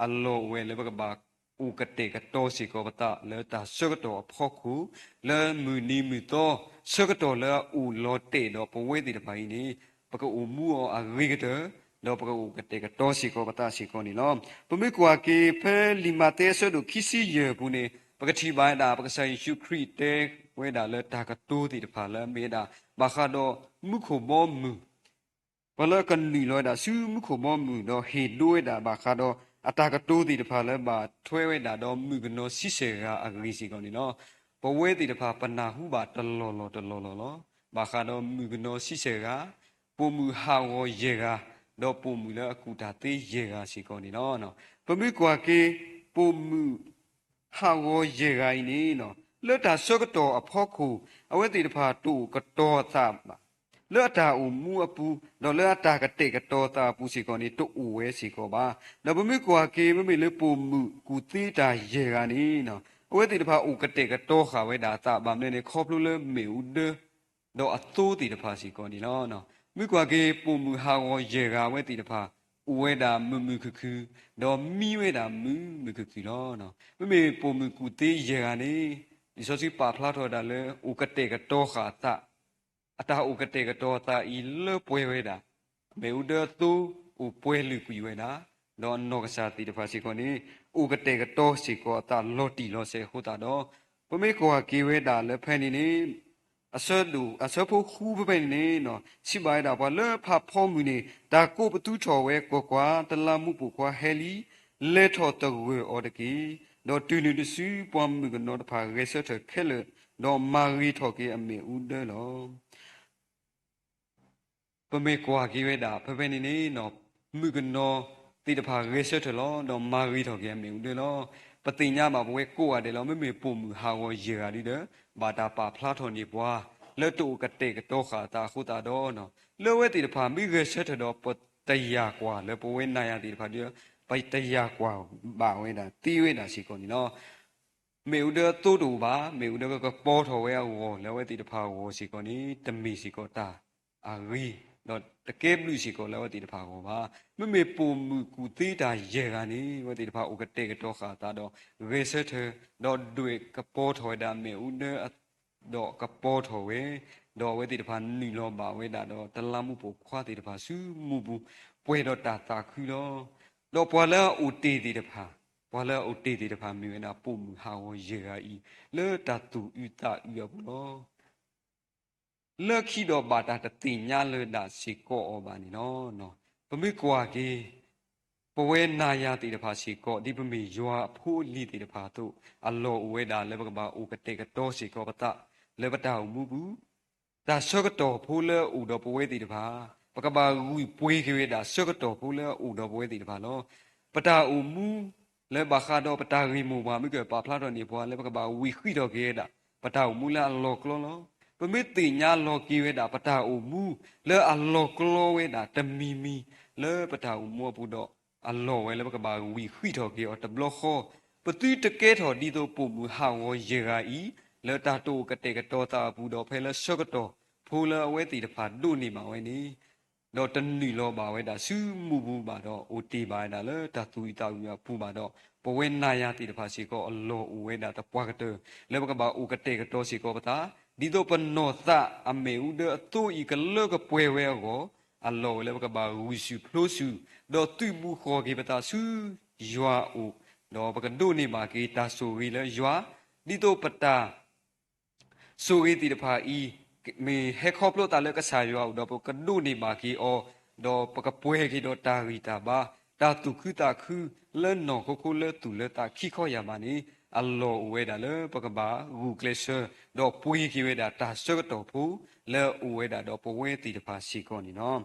အလီၢ်အိၣ်ဝဲလၢပကဘၣ်အိၣ်ကတဲာ်ကတီၤစ့ၢ်ကီးပသးလၢတၢ်ဆၢကတီၢ်အဖီခိၣ်, လၢမုၢ်နံၤမုၢ်သီ ဆၢကတီၢ်လၢအအိၣ်လီၤတဲာ်ဒီးပဝဲသ့ၣ်တဖၣ်အံၤန့ၣ် ပကအိၣ်မူအီၤအဂ့ၤကတၢၢ်, ဒီးပကအိၣ်ကတဲာ်ကတီၤစ့ၢ်ကီးပသးစ့ၢ်ကီးန့ၣ်လီၤ. ပမ့ၢ်ကွၢ်က့ၤဖဲလံာ်မးသဲအဆၢဒိၣ်ခံဆံယဲၢ်အပူၤန့ၣ် ပကထံၣ်ဘၣ်ဝဲဒၣ် ပကစၢ်ယ့ၣ်ၡူးခရံာ်တဲဝဲဒၣ်လၢတၢ်ကတိၤသ့ၣ်တဖၣ်လၢအမ့ၢ်ဝဲဒၣ် ဘၣ်ဃးဒီးမူခိၣ်ဘီမုၢ် ပှၤလၢအကနုာ်လီၤဝဲဒၣ်ဆူမူခိၣ်ဘီမုၢ် ဒီးဟ့ၣ်ဒိဝဲဒၣ်ဘၣ်ဃးဒီးအတၢ်ကတိၤသ့ၣ်တဖၣ်လၢဘၣ်ထွဲဝဲဒၣ်ဒီးမုၣ်ကနီၤဆံဆဲၣ်ဂၤအဂ့ၢ်စ့ၢ်ကီးန့ၣ်လီၤ. ပဝဲသ့ၣ်တဖၣ်ပနၢ်ဟူဘၣ်တလီၢ်လီၢ်တလီၢ်လီၢ်လီၤ. ဘၣ်ဃးဒီးမုၣ်ကနီၤဆံဆဲၣ်ဂၤ, ပိာ်မုၣ်ဟးဂီၤယဲၢ်ဂၤ, ဒီးပိာ်မုၣ်လၢအကူၣ်တၢ်သ့ယဲၢ်ဂၤစ့ၢ်ကီးန့ၣ်လီၤ. ပမ့ၢ်ကွၢ်က့ၤ ပိာ်မုၣ် ဟးဂီၤယဲၢ်ဂၤအံၤန့ၣ် လၢတၢ်ဆၢကတီၢ်အဖီခိၣ် အဝဲသ့ၣ်တဖၣ်တအိၣ်ကတီၤအသးဘၣ်, လၢအတၢ်အိၣ်မူအပူၤ ဒီးလၢအတၢ်ကတဲာ်ကတီၤသးအပူၤစ့ၢ်ကီးန့ၣ် တအိၣ်ဝဲစ့ၢ်ကီးဘၣ်. ဒီးပမ့ၢ်ကွၢ်က့ၤ မ့မ့ၢ်လၢပိာ်မုၣ်ကူၣ်သ့တၢ်ယဲၢ်ဂၤန့ၣ် အဝဲသ့ၣ်တဖၣ်အိၣ်ကတဲာ်ကတီၤဃာ်ဝဲဒၣ်အသးဘၣ်မနုၤန့ၣ် ခီဖျိလၢမ့ၣ်အူဒၢ ဒီးအသိသ့ၣ်တဖၣ်စ့ၢ်ကီးန့ၣ်လီၤ. မ့ၢ်ကွၢ်က့ၤ ပိာ်မုၣ်ဟးဂီၤယဲၢ်ဂၤအဝဲသ့ၣ်တဖၣ် အိၣ်ဝဲဒၣ်မုာ်မုာ်ခုၣ်ခုၣ်, ဒီးမံဝဲဒၣ်မုာ်မုာ်ခုၣ်ခုၣ်လီၤ. မ့မ့ၢ်ပိာ်မုၣ်ကူၣ်သ့ယဲၢ်ဂၤန့ၣ် လံာ်စီဆှံပာ်ဖျါထီၣ်ဝဲဒၣ်လၢ အိၣ်ကတဲာ်ကတီၤဃာ်အသး, အတၢ်အိၣ်ကတဲာ်ကတီၤအသးအံၤလၢပှဲၤဝဲဒၣ် မ့ၣ်အူဒၢအသိအိၣ်ပှဲၤလုာ်ကွံာ်ဝဲဒၣ်, ဒီးအနီၢ်ကစၢ်သ့ၣ်တဖၣ်စ့ၢ်ကီးန့ၣ် အိၣ်ကတဲာ်ကတီၤစ့ၢ်ကီးအသးလီၤတံၢ်လီၤဆဲးအဃိသတးဒီး ပမ့ၢ်ကွၢ်က့ၤဝဲဒၣ်လၢဖဲန့ၣ်န့ၣ် အဆၢဒိၣ် အဆၢဖိဃုဖဲဖဲန့ၣ်န့ၣ် စံးဘၣ်ဝဲဒၣ်ပှၤလၢဖးဖီမုၢ်န့ၣ် တၢ်ကိးပသူထီၣ်ဝဲ, ကွၢ်ကွၢ်, တလးမူးပိာ်ခွါဟဲလံ, လဲၤထီၣ်သဂၢၢ်အီၤတက့ၢ်. ဒီးတုၤနုၤတစု ပှၤမုၣ်ကနီၤတဖၣ်ဂဲၤဆၢထၢၣ်ခဲလၢာ်, ဒီးမၤဂ့ၤထီၣ်က့ၤအမ့ၣ်အူဒၢလီၤ. ပမ့ၢ်ကွၢ်က့ၤဝဲဒၣ် ဖဲဖဲန့ၣ်န့ၣ် မုၣ်ကနီၤသ့ၣ်တဖၣ်ဂဲၤဆၢထၢၣ်လီၤ, ဒီးမၤဂ့ၤထီၣ်က့ၤအမ့ၣ်အူဒၢလီၤ. ပသ့ၣ်ညါဘၣ်ပဝဲကိးဂၤဒဲးလီၤ. မ့မ့ၢ်ပိာ်မုၣ်ဟးဂီၤယဲၢ်ဂၤဒ်ဒီး ဘၣ်တၢ်ပာ်ဖျါထီၣ်န့ၢ်ပှၤ လၢတအိၣ်ကတဲာ်ကတီၤဃာ်အသးအဃိသတးဒီး လၢအဝဲသ့ၣ်တဖၣ်မ့ၢ်ဂဲၤဆၢထၢၣ်ဒီး ပတယာ်ကွၢ်လၢပဝဲနၤယၤသ့ၣ်တဖၣ်ဒီး ပတယာ်ကွၢ်ဘၣ်ဝဲဒၣ်သ့ဝဲဒၣ်စ့ၢ်ကီးန့ၣ်လီၤ. မ့ၣ်အူဒၢအသိတအိၣ်ဘၣ်, မ့ၣ်အူဒၢကကပီၤထီၣ်ဝဲအဂီၢ်လၢအဝဲသ့ၣ်တဖၣ်အဂီၢ်စ့ၢ်ကီးန့ၣ် တမ့ၢ်စ့ၢ်ကီးတၢ်အဂ့ၤ, ဒီးတကဲဘျုးစ့ၢ်ကီးလၢအဝဲသ့ၣ်တဖၣ်အဂီၢ်ဘၣ်. မ့မ့ၢ်ပိာ်မုၣ်ကူၣ်သ့တၢ်ယဲၢ်ဂၤန့ၣ် အဝဲသ့ၣ်တဖၣ်အိၣ်ကတဲာ်ကတီၤဃာ်အသးဒီး ဂဲၤဆၢထၢၣ်, ဒီးဒွဲၣ်ကပီၤထီၣ်ဝဲဒၣ်မ့ၣ်အူဒၢ ဒီးကပီၤထီၣ်ဝဲ, ဒီးအဝဲသ့ၣ်တဖၣ်နုာ်လီၤဘၣ်ဝဲဒၣ်ဒီး တလးမူးပိာ်ခွါသ့ၣ်တဖၣ်ဆူမူပူၤ ပှဲၤဒီးတၢ်သးခုလီၤ. ဒီးပှၤလၢအအိၣ်တ့ၢ်သ့ၣ်တဖၣ်, ပှၤလၢအအိၣ်တ့ၢ်သ့ၣ်တဖၣ်မ့ၢ်ဝဲဒၣ် ပိာ်မုၣ်ဟးဂီၤယဲၢ်ဂၤအံၤ လၢတၢ်သူၣ်အုးသးအုးအပူၤလီၤ. လၢခံဒီးဘၣ်တၢ်တသ့ၣ်ညါလၢၤဒၣ်စ့ၢ်ကီးအီၤဘၣ်န့ၣ်လီၤ. ပမ့ၢ်ကွၢ်က့ၤ ပဝဲနၤယၤသ့ၣ်တဖၣ်စ့ၢ်ကီး ဒ်ပမ့ၢ်ယွၤအဖိအလံၤသ့ၣ်တဖၣ်အသိး အလီၢ်အိၣ်ဝဲဒၣ်လၢပကဘၣ်အိၣ်ကတဲာ်ကတီၤစ့ၢ်ကီးပသး လၢပတၢ်အိၣ်မူပူၤ တၢ်ဆၢကတီၢ်ဖိလၢအအိၣ်ဒီးပဝဲသ့ၣ်တဖၣ်, ပကဘၣ်ဂုာ်ပှ့ၤက့ၤဝဲဒၣ်ဆၢကတီၢ်ဖိလၢအအိၣ်ဒီးပဝဲသ့ၣ်တဖၣ်လီၤ. ပတၢ်အိၣ်မူ လၢဘၣ်ဃးဒီးပတၢ်ဂ့ၢ်မိၢ်ပှၢ် မ့ၢ်ကပာ်ဖျါထီၣ်န့ၢ်ပှၤလၢပကဘၣ်ဝံၤဃံးထီၣ်က့ၤဝဲဒၣ် ပတၢ်အိၣ်မူလၢအလီၤကျီလီၤ. ပမ့ၢ်သ့ၣ်ညါလီၤက့ၤဝဲဒၣ် ပတၢ်အိၣ်မူလၢအလီၤကျီဝဲဒၣ်တမံၤမံၤ လၢပတၢ်အိၣ်မူအပူၤဒီး အလီၢ်ဝဲလၢပကဘၣ်ဝံၤဃံးထီၣ်က့ၤအီၤတဘျီဃီ, ပသုတကဲထီၣ်ဒ်သိးပိာ်မုၣ်ဟးဂီၤယဲၢ်ဂၤအံၤ လၢတၢ်တအိၣ်ကတဲာ်ကတီၤသးအပူၤဒီး ဖဲလၢဆၢကတီၢ် တၢ်ဂုာ်ကျဲးစၢးဖိလၢအဝဲသ့ၣ်တဖၣ်ဒိးန့ၢ်ဘၣ်ဝဲန့ၣ် ဒီးတနုာ်လီၤဘၣ်ဝဲဒၣ်ဆူမူးပူၤဘၣ်ဒီး အိၣ်တ့ၢ်ဘၣ်ဝဲဒၣ်လၢတၢ်သူၣ်အုးသးအုးအပူၤဘၣ်ဒီး ပဝဲနၤယၤသ့ၣ်တဖၣ်စ့ၢ်ကီးအလီၢ်အိၣ်ဝဲဒၣ်သပှၢ်ကတၢၢ် လၢပကဘၣ်အိၣ်ကတဲာ်ကတီၤစ့ၢ်ကီးပသး ဒ်သိးပနီၢ်သးအမ့ၣ်အူဒၢအသိအံၤကလၢကပှဲၤဝဲအဂီၢ် အလီၢ်အိၣ်လၢပကဘၣ်ဂုာ်ဆူၣ်ဖျိဆူၣ် ဒီးသုးဘူးဃီၤက့ၤပသးဆူယွၤအအိၣ်, ဒီးပကဒိးန့ၢ်ဘၣ်က့ၤတၢ်ဆိၣ်ဂ့ၤလၢယွၤ, ဒ်သိးပတၢ် ဆိၣ်ဂ့ၤသ့ၣ်တဖၣ်အံၤ မ့ၢ်ဟဲခီဖျိသးလၢကစၢ်ယွၤအအိၣ်ဒီးပကဒိးန့ၢ်ဘၣ်က့ၤအီၤ, ဒီးပကပှဲၤက့ၤဒီးတၢ်ဂံၢ်တၢ်ဘါ, တၢ်သူၣ်ခုသးခုလၢနီၢ်ခိခိလၢသူၣ်လၢသးခံခီယၢ်မးန့ၣ် အလီၢ်အိၣ်ဝဲဒၣ်လၢပကဘၣ်ဂုာ်ကျဲးစၢး ဒီးပှ့ၤက့ၤဝဲဒၣ်တၢ်ဆၢကတီၢ်ဖိလၢအအိၣ်ဝဲဒၣ်ဒီးပဝဲသ့ၣ်တဖၣ်စ့ၢ်ကီးန့ၣ်လီၤ.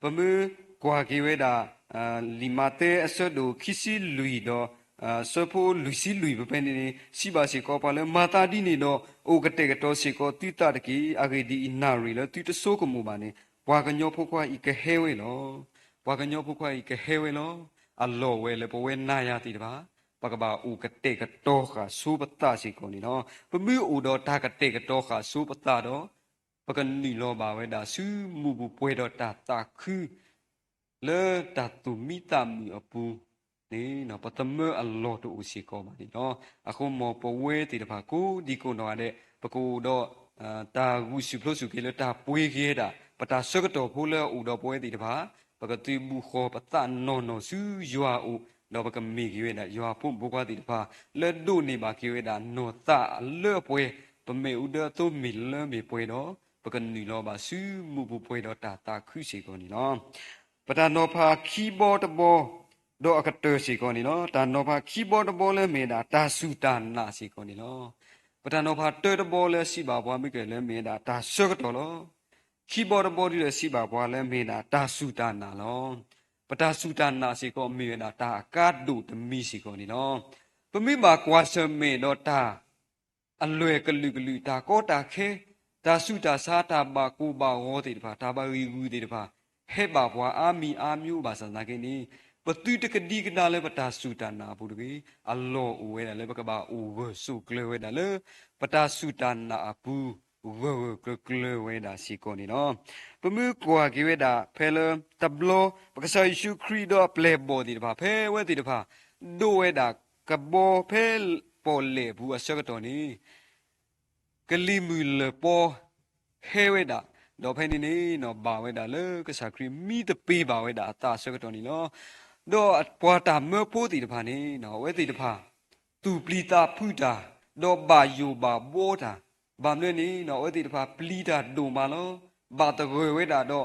ပမ့ၢ်ကွၢ်က့ၤဝဲဒၣ် လံာ်မးသဲအဆၢဒိၣ်ခံဆံလွံၢ်ဒီး ဆၢဖိလွံၢ်ဆံလွံၢ်ဖဲန့ၣ်န့ၣ် စံးဘၣ်စ့ၢ်ကီးပှၤလၢ မၤသးဒ်န့ၣ်ဒီး အိၣ်ကတဲာ်ကတီၤစ့ၢ်ကီးသုသးတက့ၢ်. အဂ့ၢ်ဒ်အံၤ, နၣ်ရံၣ်လၢသုတဆိကမိၣ်ဘၣ်န့ၣ် ပှၤကညီဖိခွါအံၤကဟဲဝဲလီၤ. ပှၤကညီဖိခွါအံၤကဟဲဝဲလီၤ. အလီၢ်အိၣ်ဝဲလၢပဝဲနၤယၤသ့ၣ်တဖၣ် ပကဘၣ်အိၣ်ကတဲာ်ကတီၤဃာ်ဆိပသးစ့ၢ်ကီးန့ၣ်လီၤ. ပမ့ၢ်အိၣ်ဒီးတၢ်ကတဲာ်ကတီၤဃာ်ဆိပသးဒီး ပကနုာ်လီၤဘၣ်ဝဲဒၣ်ဆူမူးပူၤပှဲၤဒီးတၢ်သးခု လၢတၢ်သူၣ်မံသးမုာ်အပူၤန့ၣ် ပသမၢအလီၢ်တအိၣ်စ့ၢ်ကီးဘၣ်န့ၣ်လီၤ. အဃိမ်ပဝဲသ့ၣ်တဖၣ်ကိးဒံကိးနီၢ်ဂၤဒဲး ပကအိၣ်ဒီး တၢ်ဂုာ်ဆူၣ်ဖျိးဆူၣ်က့ၤလၢတၢ်ပှ့ၤက့ၤဝဲဒၣ် ပတၢ်ဆၢကတီၢ်ဖိလၢအအိၣ်ဒီးပဝဲသ့ၣ်တဖၣ် ပကသုးဘူးဃီၤပသးနီၢ်နီၢ်ဆူယွၤအအိၣ် ဒီးပကမ့ၢ်က့ၤဝဲဒၣ်ယွၤဖိမုၣ်ဖိခွါသ့ၣ်တဖၣ် လၢဒိးန့ၢ်ဘၣ်က့ၤဝဲဒၣ်နီၢ်သးအလၢအပှဲၤ ပမ့ၣ်အူဒၢအသိမ့ၢ်လၢမ့ၢ်ပှဲၤဒီး ပကနုာ်လီၤဘၣ်ဆူမူးပူၤပှဲၤဒီးတၢ်သးခုစ့ၢ်ကီးန့ၣ်လီၤ. ပတၢ်နီၤဖးခံဘီတဘီ ဒီးအကတၢၢ်စ့ၢ်ကီးန့ၣ်လီၤ. တၢ်နီၤဖးခံဘီတဘီလၢမ့ၢ်ဝဲဒၣ်တၢ်စူၢ်တၢ်နာ်စ့ၢ်ကီးန့ၣ်လီၤ. ပတၢ်နီၤဖးတၢတဘီလၢစံးဘၣ်ပှၤမ့ၢ်ကဲလၢမ့ၢ်ဝဲဒၣ်တၢ်ဆၢကတီၢ်လီၤ. ခံဘီတဘီဒုဒီးစံးဘၣ်ပှၤလၢမ့ၢ်ဝဲဒၣ်တၢ်စူၢ်တၢ်နာ်လီၤ. ပတၢ်စူၢ်တၢ်နာ်စ့ၢ်ကီးမ့ၢ်ဝဲဒၣ်တၢ်အကါဒိၣ်တမံၤစ့ၢ်ကီးန့ၣ်လီၤ. ပမ့ၢ်ဘၣ်ကွၢ်ဆၢၣ်မဲာ်ဒီးတၢ် အလွဲၢ်ကလုာ်ကလုာ် တၢ်ကီတၢ်ခဲ တၢ်ဆူးတၢ်ဆါ တၢ်ဘၣ်ကိၢ်ဘၣ်ဂီၤသ့ၣ်တဖၣ် တၢ်ဘၣ်ဂံၢ်ဂူာ်သ့ၣ်တဖၣ် ဟဲဘၣ်ပှၤအါမံၤအါမံၤဘၣ်ဆၣ်သနာ်က့န့ၣ် ပသုတကဒံကဒါလၢပတၢ်စူၢ်တၢ်နာ်အပူၤတဂ့ၤ. အလီၢ်အိၣ်ဝဲဒၣ်လၢပကဘၣ်အိၣ်ဂၢၢ်ဆိးကျၢၤဝဲဒၣ်လၢ ပတၢ်စူၢ်တၢ်နာ်အပူၤ ဂၢၢ်ဂၢၢ်ကျၢၤကျၢၤဝဲဒၣ်စ့ၢ်ကီးန့ၣ်လီၤ. ပမ့ၢ်ကွၢ်က့ၤဝဲဒၣ်ဖဲလၢတဘျီ ပကစၢ်ယ့ၣ်ၡူးခရံာ်ဒီးအပျဲၢ်အဘီၣ်သ့ၣ်တဖၣ် ဖဲအဝဲသ့ၣ်တဖၣ် ဒိးဝဲဒၣ်ကဘီဖဲပီၣ်လဲၣ်ပူၤအဆၢကတီၢ်န့ၣ် ကလံၤမုၢ်လၢၢ်ပီဟဲဝဲဒၣ်, ဒီးဖဲန့ၣ်န့ၣ် ဘၣ်ဝဲဒၣ်လၢကစၢ်ခရံာ်မံသပ့ၤဘၣ်ဝဲဒၣ်အသးအဆၢကတီၢ်န့ၣ်လီၤ. ဒီးပှၤတၢ်မၢဖိသ့ၣ်တဖၣ်န့ၣ် အဝဲသ့ၣ်တဖၣ် သူၣ်ပျံၤသးဖုးတၢ်, ဒီးဘၣ်ယိၣ်ဘၣ်ဘှီတၢ်, ဘၣ်မနုၤန့ၣ် အဝဲသ့ၣ်တဖၣ်ပျံၤတၢ်ဒိၣ်မးလီၤ. ဘၣ်သဂၢၢ်ဝဲဒၣ်ဒီး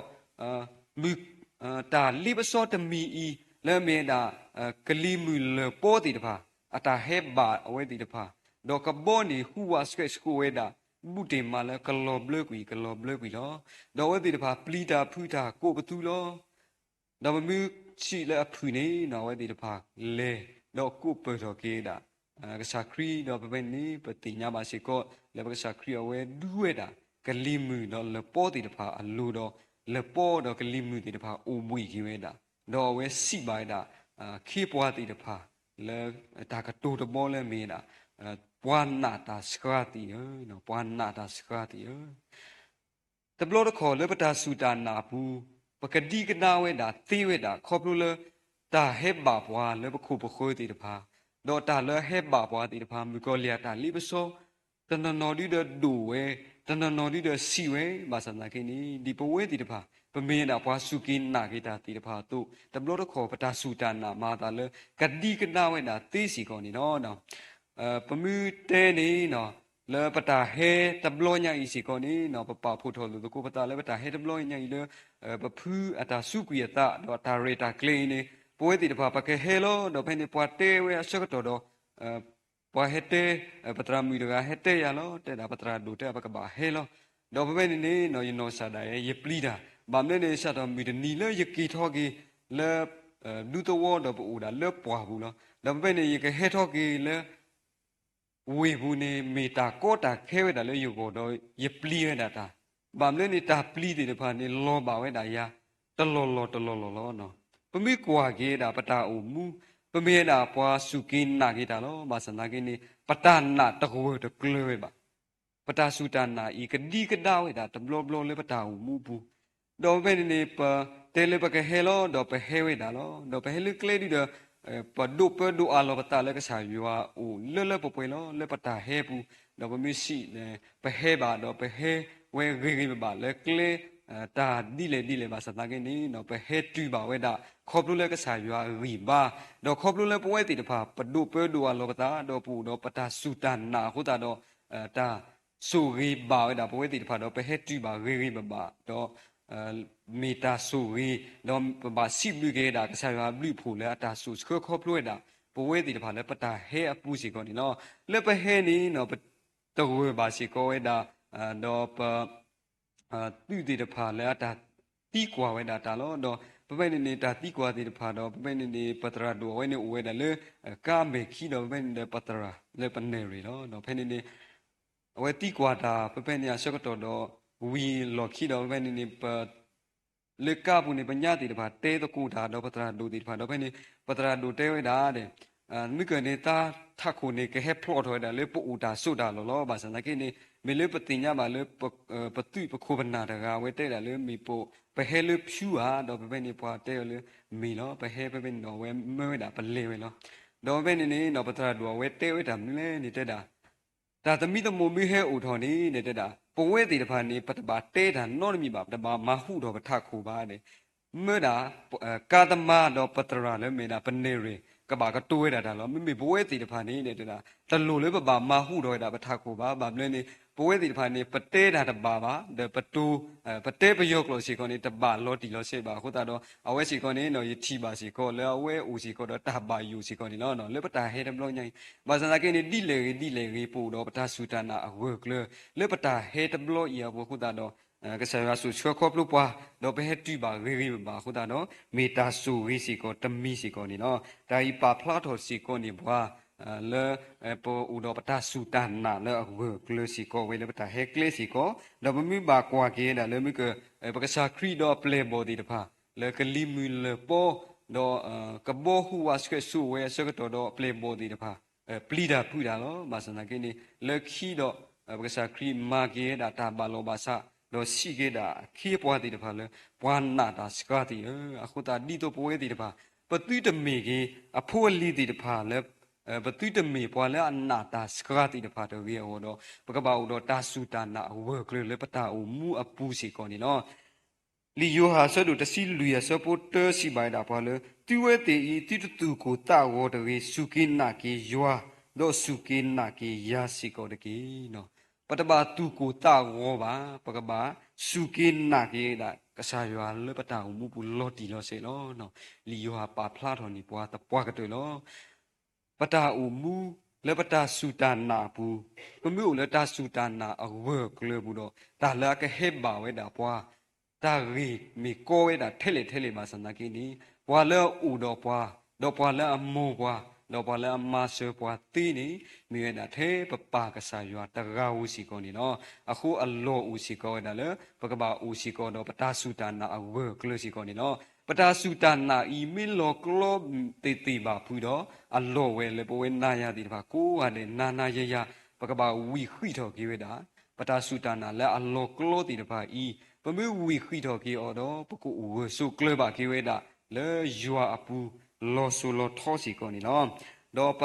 မုၢ် တၢ်လ့ပစီတမံၤအံၤ လၢမ့ၢ်ဝဲဒၣ် ကလံၤမုၢ်လၢၢ်ပီသ့ၣ်တဖၣ် အတၢ်ဟဲဘၣ်အဝဲသ့ၣ်တဖၣ်, ဒီးကဘီန့ၣ်ဟူးဝးဆှဲးဆှိးဝဲဒၣ် ဘူးတ့ၢ်မးလၢကလီၤဘျၢကွံာ် ကလီၤဘျၢကွံာ်လီၤ. ဒီးအဝဲသ့ၣ်တဖၣ်ပျံၤတၢ်ဖုးတၢ်ကိးပသူလီၤ. ဒီးပမ့ၢ်စံးလၢအဖုၣ်န့ၣ် အဝဲသ့ၣ်တဖၣ်လဲၤ ဒီးကိးပၢၢ်ထီၣ်က့ၤဝဲဒၣ် ကစၢ်ခရံာ်, ဒီးဖဲန့ၣ် ပသ့ၣ်ညါဘၣ်စ့ၢ်ကီး လၢပကစၢ်ခရံာ်အဝဲဒုးဝဲဒၣ် ကလံၤမုၢ်ဒီးလၢၢ်ပီသ့ၣ်တဖၣ်အလိၤဒီး လၢၢ်ပီဒီးကလံၤမုၢ်သ့ၣ်တဖၣ်အိၣ်ဘှံးက့ၤဝဲဒၣ်, ဒီးအဝဲစံးဘၣ်ဝဲဒၣ် ခ့ပှၤသ့ၣ်တဖၣ် လၢတၢ်ကတိၤတဘီလၢမ့ၢ်ဝဲဒၣ် ပှၤနာ်တၢ်စှၤသ့ၣ်ဧၢ, ပှၤနာ်တၢ်စှၤသ့ၣ်ဧၢ. တဘျီတခီၣ်လၢပတၢ်စူၢ်တၢ်နာ်အပူၤ ပကဒံကဒါဝဲဒၣ်သ့ဝဲဒၣ် ခီဖျိလၢ တၢ်ဟဲဘၣ်ပှၤလၢပခိၣ်ပဃၢၤသ့ၣ်တဖၣ်, ဒီးတၢ်လၢဟဲဘၣ်ပှၤသ့ၣ်တဖၣ် မုၣ်ကီၤလံၢ်အတၢ်လ့ပစီ တနီၤနီၤဒုဒီးဒိၣ်ဝဲ, တနီၤနီၤဒုဒီးဆံးဝဲ, ဘၣ်ဆၣ်သနာ်က့န့ၣ် ဒ်ပဝဲသ့ၣ်တဖၣ် ပမ့ၢ်ဝဲဒၣ်ပှၤစူၢ်က့ၤနာ်က့ၤတၢ်သ့ၣ်တဖၣ်အသိး တဘျီတခီၣ်ပတၢ်စူၢ်တၢ်နာ်မၤအသးလၢ ကဒံကဒါဝဲဒၣ်သ့စ့ၢ်ကီးန့ၣ်လီၤ. ပမ့ၢ်တဲန့ၣ် လၢပတၢ်ဟဲတဘျီညါအံၤစ့ၢ်ကီးန့ၣ် ပပာ်ဖှိၣ်ထီၣ်လိာ်သကိးပသးလၢပတၢ်ဟဲတဘျီညါအံၤလၢ ပဖုအတၢ်စူးကွံာ်အသး ဒီးအတၢ်ရဲၣ်တၢ်ကျဲၤအံၤန့ၣ် ပဝဲသ့ၣ်တဖၣ်ပကဟဲလီၤ. ဒီးဖဲန့ၣ်ပှၤတဲဝဲအဆၢကတီၢ်ဒီး ပှၤဟဲတဲ ပသရၣ်မုၣ်တဂၤဟဲတဲယၤလီၤ, တဲဒၣ်ပသရၣ်ဒိၣ်တဲပကဘၣ်ဟဲလီၤ. ဒီးဖဲဖဲန့ၣ်န့ၣ် ယနီၢ်ကစၢ်ဒၣ်ယဲ ယပျံၤတၢ်, ဘၣ်မနုၤန့ၣ် စးထီၣ်မုၢ်တနံၤလၢယက့ၤထီၣ်က့ၤလၢ ဒူသဝီဒီးပအိၣ်ဒၣ်လၢပှၢ်ပူၤလီၤ. ဒီးဖဲဖဲန့ၣ် ယကဟဲထီၣ်က့ၤလၢ ဝ့ၢ်ပူၤန့ၣ် မ့ၢ်တၢ်ကီတၢ်ခဲဝဲဒၣ်လၢယဂီၢ်ဒီး ယပျံၤဝဲဒၣ်တၢ်, ဘၣ်မနုၤန့ၣ် တၢ်ပျံၤသ့ၣ်တဖၣ်န့ၣ် လီၤဘၣ်ဝဲဒၣ်ယၤ တလီၢ်လီၢ်တလီၢ်လီၢ်လီၤ. ပမ့ၢ်ကွၢ်က့ၤဝဲဒၣ်ပတၢ်အိၣ်မူ ပမ့ၢ်ဝဲဒၣ်ပှၤစူၢ်က့ၤနာ်က့ၤတၢ်လီၤ. ဘၣ်ဆၣ်သနာ်က့န့ၣ် ပတၢ်နာ်တဂၢၢ်တကျၢၤဝဲဘၣ် ပတၢ်စူၢ်တၢ်နာ်အံၤ ကဒံကဒါဝဲဒၣ်တဘျီဘျီလၢပတၢ်အိၣ်မူအပူၤ, ဒီးဖဲန့ၣ်န့ၣ် ပတဲလၢပကဟဲလီၤ ဒီးပဟဲဝဲဒၣ်လီၤ. ဒီးပဟဲလၢကျဲဒုဒီး ပဒိးပၢဒိးအးလီၤပသးလၢကစၢ်ယွၤအိၣ်လၢလၢပှဲၤပှဲၤလီၤ လၢပတၢ်ဟဲအပူၤ, ဒီးပမ့ၢ်စံး ပဟဲဘၣ် ဒီးပဟဲဝဲဂ့ၤဂ့ၤဘၣ်ဘၣ်လၢကျဲ တၢ်ဒ်လဲၣ်ဒ်လဲၣ်ဘၣ်ဆၣ်သနာ်က့န့ၣ် ပဟဲတုၤဘၣ်ဝဲဒၣ် ခီဖျိလၢကစၢ်ယွၤအဂံၢ်ဘါ, ဒီးခီဖျိလၢပဝဲသ့ၣ်တဖၣ် ပဒိးပၢဒိးအးလီၤပသး ဒီးပအိၣ်ဒီးပတၢ်စူၢ်တၢ်နာ်အဃိသတးဒီး တၢ်ဆိၣ်ဂ့ၤဘၣ်ဝဲဒၣ်ပဝဲသ့ၣ်တဖၣ်ဒီး ပဟဲတုၤဘၣ်ဂ့ၤဂ့ၤဘၣ်ဘၣ်ဒီး မ့ၢ်တၢ်ဆိၣ်ဂ့ၤ, ဒီးပဘၣ်စံးဘျုးက့ၤဝဲဒၣ် ကစၢ်ယွၤအဘျုးအဖှိၣ်လၢအတၢ်စိာ်ဆှၢခီဖျိဝဲဒၣ် ပဝဲသ့ၣ်တဖၣ်လၢပတၢ်ဟဲအပူၤစ့ၢ်ကီးန့ၣ်လီၤ. လၢပဟဲန့ၣ် ပတဂၢၢ်ဘၣ်စ့ၢ်ကီးဝဲဒၣ် ဒီးပ သုးသ့ၣ်တဖၣ်လၢအတၢ်သံကွၢ်ဝဲဒၣ်တၢ်လီၤ. ဒီးပဖဲန့ၣ်န့ၣ် တၢ်သံကွၢ်သ့ၣ်တဖၣ်ဒီး ပဖဲန့ၣ်န့ၣ် ပသရၣ်ဒိၣ်အဝဲန့ၣ်အိၣ်ဝဲဒၣ်လၢ ကါမဲာ်ခံဒီး ပဖဲန့ၣ်ဒီးပသရၣ်လၢပနဲၣ်ရွဲၣ်လီၤ. ဒီးဖဲန့ၣ်န့ၣ် အဝဲသံကွၢ်တၢ် ပဖဲန့ၣ်အဆၢကတီၢ်ဒီး ဝံၤလီၢ်ခံဒီး ပဖဲန့ၣ်န့ၣ် ပ လၢကါပူၤန့ၣ် ပညါသ့ၣ်တဖၣ်တဲသကိးတၢ်ဒီးပသရၣ်ဒိၣ်သ့ၣ်တဖၣ်ဒီး ဖဲန့ၣ် ပသရၣ်ဒိၣ်တဲဝဲဒၣ်ဒီး မ့ၢ်ကန့ၣ် တၢ်ထးခိၣ်န့ၣ် ကဟဲဖျိးထီၣ်ဝဲဒၣ်လၢပအိၣ်တၢ်ဆိးတၢ်လီၢ်လီၤ. ဘၣ်ဆၣ်သနာ်က့န့ၣ် မ့ၢ်လၢပသ့ၣ်ညါဘၣ်လၢ ပသုးပခိၣ်ပနၢ်တဂၤ အဝဲတဲဒၣ်လၢမ့ၢ်ပ ပဟဲလၢဖၠူဧါ, ဒီးဖဲဖဲန့ၣ် ပှၤတဲအီၤလၢ မ့ၢ်လီၤ, ပဟဲဖဲဖဲန့ၣ်ဒီး အဝဲမၢဝဲဒၣ်ပလဲၤဝဲလီၤ. ဒီးဖဲဖဲန့ၣ်န့ၣ် ပသရၣ်ဒိၣ်အဝဲတဲဝဲတၢ်မနုၤလဲၣ်န့ၣ်တဲဒၣ် တၢ်သမံသမိးမ့ၢ်ဟဲအိၣ်ထီၣ်န့ၣ် တဲဒၣ် ပဝဲသ့ၣ်တဖၣ်န့ၣ် ပတဘၣ်တဲတၢ်နီတမံၤဘၣ်, ပတဘၣ်မၤဟူးထီၣ်ပထးခိၣ်ဘၣ်ဒီး မၢဒၣ် ကါသမါဒီးပသရၣ်လၢမ့ၢ်ဒၣ်ပနဲၣ်ရွဲၣ် ကဘၣ်ကတိၤဝဲဒၣ်တၢ်လီၤ. မ့မ့ၢ်ပဝဲသ့ၣ်တဖၣ်န့ၣ် တဲဒၣ် တလိၣ်လၢပဘၣ်မၤဟူးထီၣ်ဝဲဒၣ်ပထးခိၣ်ဘၣ်. ဘၣ်မနုၤန့ၣ် ပဝဲသ့ၣ်တဖၣ်န့ၣ် ပတဲတၢ်တဘၣ်ဘၣ်, ဒီးပတိၤ ပတဲပယီၤကျိာ်စ့ၢ်ကီးန့ၣ် တဘၣ်လီၤတံၢ်လီၤဆဲးဘၣ်အဃိသတးဒီး အဝဲစ့ၢ်ကီးန့ၣ် ယထံၣ်ဘၣ်စ့ၢ်ကီးလၢအဝဲအိၣ်စ့ၢ်ကီးဒီးတၢ်ဘၣ်ယိၣ်စ့ၢ်ကီးန့ၣ်လီၤ. လၢပတၢ်ဟဲတဘျီညါအံၤ ဘၣ်ဆၣ်သနာ်က့န့ၣ် ဒ်လဲၣ်ဂ့ၤဒ်လဲၣ်ဂ့ၤ ပအိၣ်ဒီးပတၢ်စူၢ်တၢ်နာ်အဂၢၢ်အကျၢၤ လၢပတၢ်ဟဲတဘျီအံၤအပူၤအဃိသတးဒီး ကစၢ်ယွၤစိာ်ဆှၢခီဖျိပှၤ ဒီးပဟဲတုၤဘၣ်ဂ့ၤဂ့ၤဘၣ်ဘၣ်အဃိသတးဒီး မ့ၢ်တၢ်ဆိၣ်ဂ့ၤစ့ၢ်ကီးတမံၤစ့ၢ်ကီးန့ၣ်လီၤ. တၢ်အံၤပာ်ဖျါထီၣ်စ့ၢ်ကီးန့ၢ်ပှၤ လၢ ပအိၣ်ဒီးပတၢ်စူၢ်တၢ်နာ်လၢအဂၢၢ်အကျၢၤစ့ၢ်ကီးဝဲလၢပတၢ်ဟဲကျဲစ့ၢ်ကီး, ဒီးပမ့ၢ်ဘၣ်ကွၢ်က့ၤဝဲဒၣ်လၢမ့ၢ်က ပကစၢ်ခရံာ်ဒီးအပျဲၢ်အဘီၣ်သ့ၣ်တဖၣ် လၢကလံၤမုၢ်လၢၢ်ပီ, ဒီး ကဘီဟူးဝးဆှဲးစိဝဲအဆၢကတီၢ်ဒီးအပျဲၢ်အဘီၣ်သ့ၣ်တဖၣ် ပျံၤတၢ်ဖုးတၢ်လီၤ. ဘၣ်ဆၣ်သနာ်က့န့ၣ် လၢခံဒီး ပကစၢ်ခရံာ်မၤက့ၤဝဲဒၣ်တၢ်ဘၣ်လီၤဘၣ်ဆၣ်, ဒီးစံးက့ၤဒၣ်အခ့အပှၤသ့ၣ်တဖၣ်လၢ ပှၤနာ်တၢ်စှၤသ့ၣ်ဧၢ, အဃိသတးဒ်သိးပဝဲသ့ၣ်တဖၣ် ပသုတမ့ၢ်က့ၤ အဖိအလံၤသ့ၣ်တဖၣ်လၢ ပသုတမ့ၢ်ပှၤလၢအနာ်တၢ်စှၤသ့ၣ်တဖၣ်တဂ့ၤအဂီၢ်ဒီး ပကဘၣ်အိၣ်ဒီးတၢ်စူၢ်တၢ်နာ်အဂၢၢ်အကျၢၤလၢပတၢ်အိၣ်မူအပူၤစ့ၢ်ကီးန့ၣ်လီၤ. လံာ်ယိၤဟၣ်အဆၢဒိၣ်တဆံလွံၢ်အဆၢဖိတၢစံးဘၣ်ဝဲဒၣ်ပှၤလၢ သုဝဲသ့ၣ်အံၤ သုတသူၣ်ကိၢ်သးဂီၤတဂ့ၤ, စူၢ်က့ၤနာ်က့ၤယွၤ, ဒီးစူၢ်က့ၤနာ်က့ၤယၤစ့ၢ်ကီးတက့ၢ်. ပတဘၣ်သူၣ်ကိၢ်သးဂီၤဘၣ်, ပကဘၣ်စူၢ်က့ၤနာ်က့ၤဒၣ်ကစၢ်ယွၤလၢပတၢ်အိၣ်မူပူၤလီၤတံၢ်လီၤဆဲးလီၤ. လံာ်ယိၤဟၣ်ပာ်ဖျါထီၣ်န့ၢ်ပှၤသပှၢ်ကတၢၢ်လီၤ. ပတၢ်အိၣ်မူ လၢပတၢ်စူၢ်တၢ်နာ်အပူၤ, ပမ့ၢ်အိၣ်လၢတၢ်စူၢ်တၢ်နာ်အဂၢၢ်အကျၢၤပူၤဒီး တၢ်လၢအကဟဲဘၣ်ဝဲဒၣ်ပှၤ တၢ်ဂ့ၢ်မ့ၢ်ကီဝဲဒၣ်ထဲလဲၣ်ထဲလဲၣ်ဘၣ်ဆၣ်သနာ်က့န့ၣ် ပှၤလၢအအိၣ်ဒီးပှၤ, ဒီးပှၤလၢအမိၢ်ပှၤ, ဒီးပှၤလၢအမၤစၢၤပှၤသ့န့ၣ် မ့ၢ်ဝဲဒၣ်ထဲပပၢ်ကစၢ်ယွၤတဂၤဧိၤစ့ၢ်ကီးန့ၣ်လီၤ. အဃိအလီၢ်အိၣ်စ့ၢ်ကီးဝဲဒၣ်လၢ ပကဘၣ်အိၣ်စ့ၢ်ကီးဒီးပတၢ်စူၢ်တၢ်နာ်အဂၢၢ်အကျၢၤစ့ၢ်ကီးန့ၣ်လီၤ. ပတၢ်စူၢ်တၢ်နာ်အံၤမ့ၢ်လီၤကျီသ့ၣ်သ့ၣ်ဘၣ်ဖုးဒီး အလီၢ်ဝဲလၢပဝဲနၤယၤသ့ၣ်တဖၣ်ကိးဂၤဒဲး နၤနၤယၤယၤ ပကဘၣ်ဝံၤဃံးထီၣ်က့ၤဝဲဒၣ် ပတၢ်စူၢ်တၢ်နာ်လၢအလီၤကျီသ့ၣ်တဖၣ်အံၤ, ပမ့ၢ်ဝံၤဃံးထီၣ်က့ၤအီၤဒီး ပကအိၣ်ဂၢၢ်ဆိးကျၢၤဘၣ်က့ၤဝဲဒၣ် လၢယွၤအပူၤ လီၤစိၤလီၤထီစ့ၢ်ကီးန့ၣ်လီၤ. ဒီးပ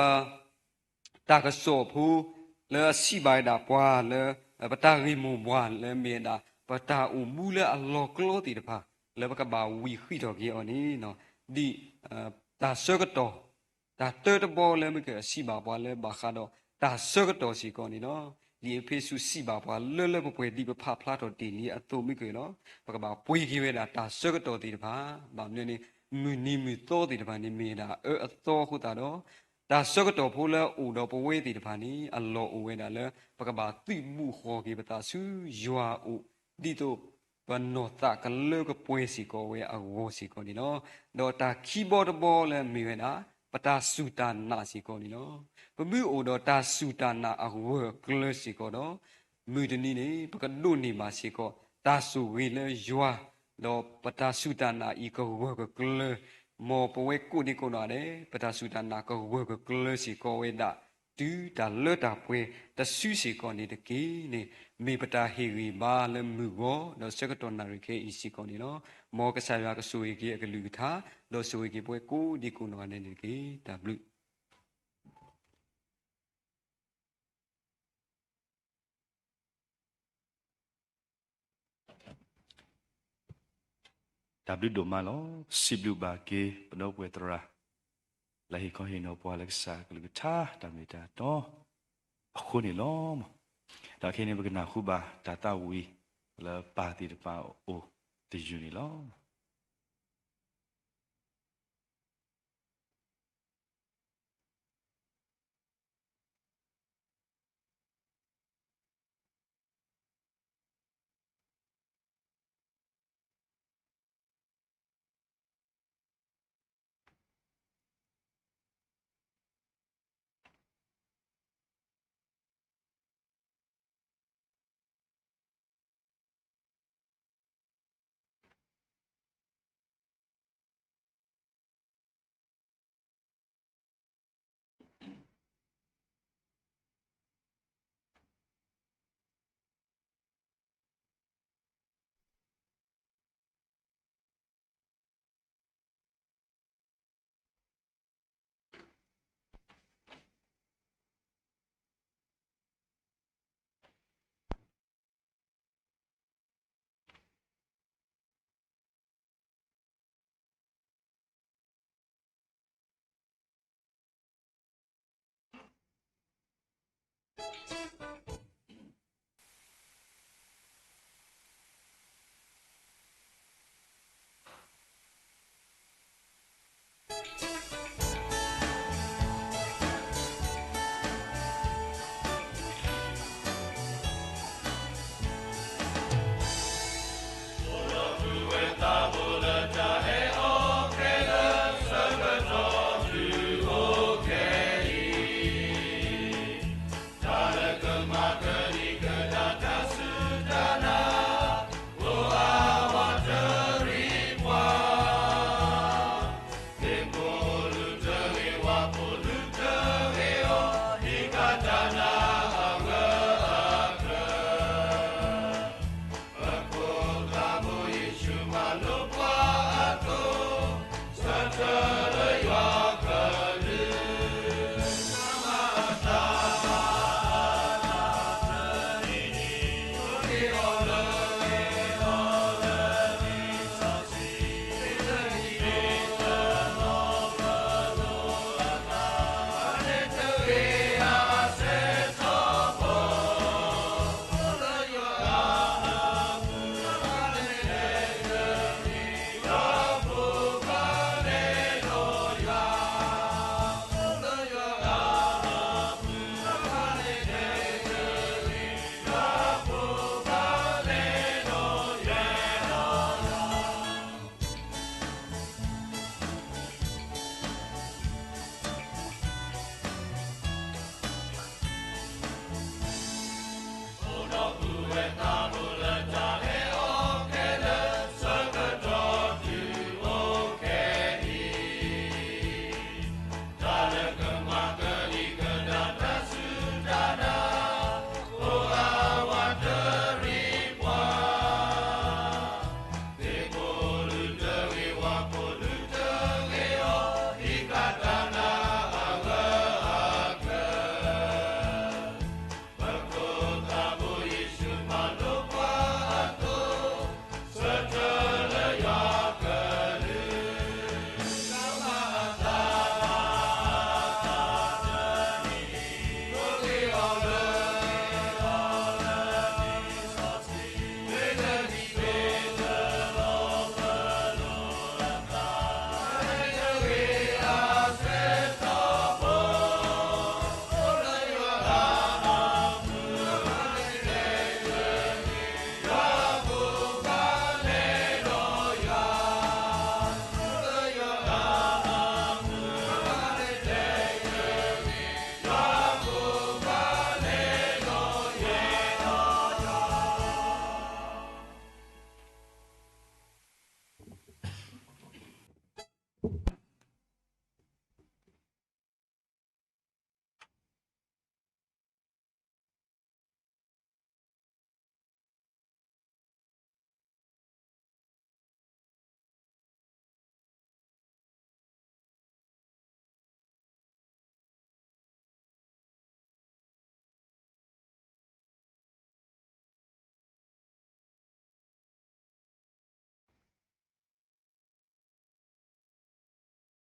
တၢ်ကစီၣ်ဖိ လၢအစံးဘၣ်ဝဲဒၣ်ပှၤလၢ ပတၢ်ဂ့ၢ်မိၢ်ပှၢ်လၢမ့ၢ်ဝဲဒၣ် ပတၢ်အိၣ်မူလၢအလီၤကျီသ့ၣ်တဖၣ် လၢပကဘၣ်ဝံၤဃံးထီၣ်က့ၤအီၤန့ၣ် ဒ် တၢ်ဆၢကတီၢ် တၢ်တၢတဘီလၢမ့ၢ်ကအစံးဘၣ်ပှၤလၢဘၣ်ဃးဒီးတၢ်ဆၢကတီၢ်စ့ၢ်ကီးန့ၣ်လီၤ. လံာ်အ့းဖ့းစူးစံးဘၣ်ပှၤလၢလၢပှဲၤပှဲၤဒ်ပဖးဖျါထီၣ်တ့ၢ်လံအသိးမ့ၢ်က့ၤလီၤ. ပကဘၣ်ပှ့ၤက့ၤဝဲဒၣ်တၢ်ဆၢကတီၢ်သ့ၣ်တဖၣ်, ဘၣ်မနုၤန့ၣ် မုၢ်နံၤမုၢ်သီသ့ၣ်တဖၣ်န့ၣ်မ့ၢ်ဝဲဒၣ်အအၢအသီအဃိသတးဒီး တၢ်ဆၢကတီၢ်ဖိလၢအအိၣ်ဒီးပဝဲသ့ၣ်တဖၣ်န့ၣ် အလီၢ်အိၣ်ဝဲဒၣ်လၢ ပကဘၣ်သုးဘူးဃီၤက့ၤပသးဆူယွၤအအိၣ် ဒ်သိးပနီၢ်သးကလၢကပှဲၤစ့ၢ်ကီးဝဲအဂီၢ်စ့ၢ်ကီးန့ၣ်လီၤ. ဒီးတၢ်ခံဘီတဘီလၢမ့ၢ်ဝဲဒၣ် ပတၢ်စူၢ်တၢ်နာ်စ့ၢ်ကီးန့ၣ်လီၤ. ပမ့ၢ်အိၣ်ဒီးတၢ်စူၢ်တၢ်နာ်အဂၢၢ်အကျၢၤစ့ၢ်ကီးဒီး မုၢ်တနံၤန့ၣ် ပကဒိးန့ၢ်ဘၣ်စ့ၢ်ကီး တၢ်ဆိၣ်ဂ့ၤလၢယွၤ, ဒီးပတၢ်စူၢ်တၢ်နာ်အံၤကဂၢၢ်ကကျၢၤ, မ်ပဝဲကိးဒံကိးနီၢ်ဒဲး ပတၢ်စူၢ်တၢ်နာ်ကဂၢၢ်ကကျၢၤစ့ၢ်ကီးဝဲဒၣ် တုၤတၢ်လၢတၢ်ပှဲၤတစုစ့ၢ်ကီးန့ၣ်တက့ၢ်န့ၣ်, မ့ၢ်ပတၢ်ဟ့ၣ်ဂံၢ်ဘါလၢမုၢ်ဂီၤ ဒီးဆၢကတီၢ်နၣ်ရံၣ်ခဲအံၤစ့ၢ်ကီးန့ၣ်လီၤ. မ်ကစၢ်ယွၤကဆိၣ်ဂ့ၤက့ၤအကလုၢ်ကထါ, ဒီးဆိၣ်ဂ့ၤက့ၤပဝဲကိးဒံကိးနီၢ်ဂၤဒဲးန့ၣ်တက့ၢ်. တၢ်ဘျုး တၢ်ဘျုးဒိၣ်မးလီၤ. ပစံးဘျုးဘၣ်က့ၤ ပဒီပုၢ်ဝဲၢ်သရၣ် လၢဟ့ၣ်ခီဟ့ၣ်နီၤပှၤလၢကစၢ်ကလုၢ်ကထါတၢ်မ့ၢ်တၢ်တီအဃိန့ၣ်လီၤ. ဒီးခဲအံၤန့ၣ် ပကနၢ်ဟူဘၣ်တၢ်သးဝံၣ်လၢပၢ်သ့ၣ်တဖၣ်အအိၣ်တယုၢ်န့ၣ်လီၤ.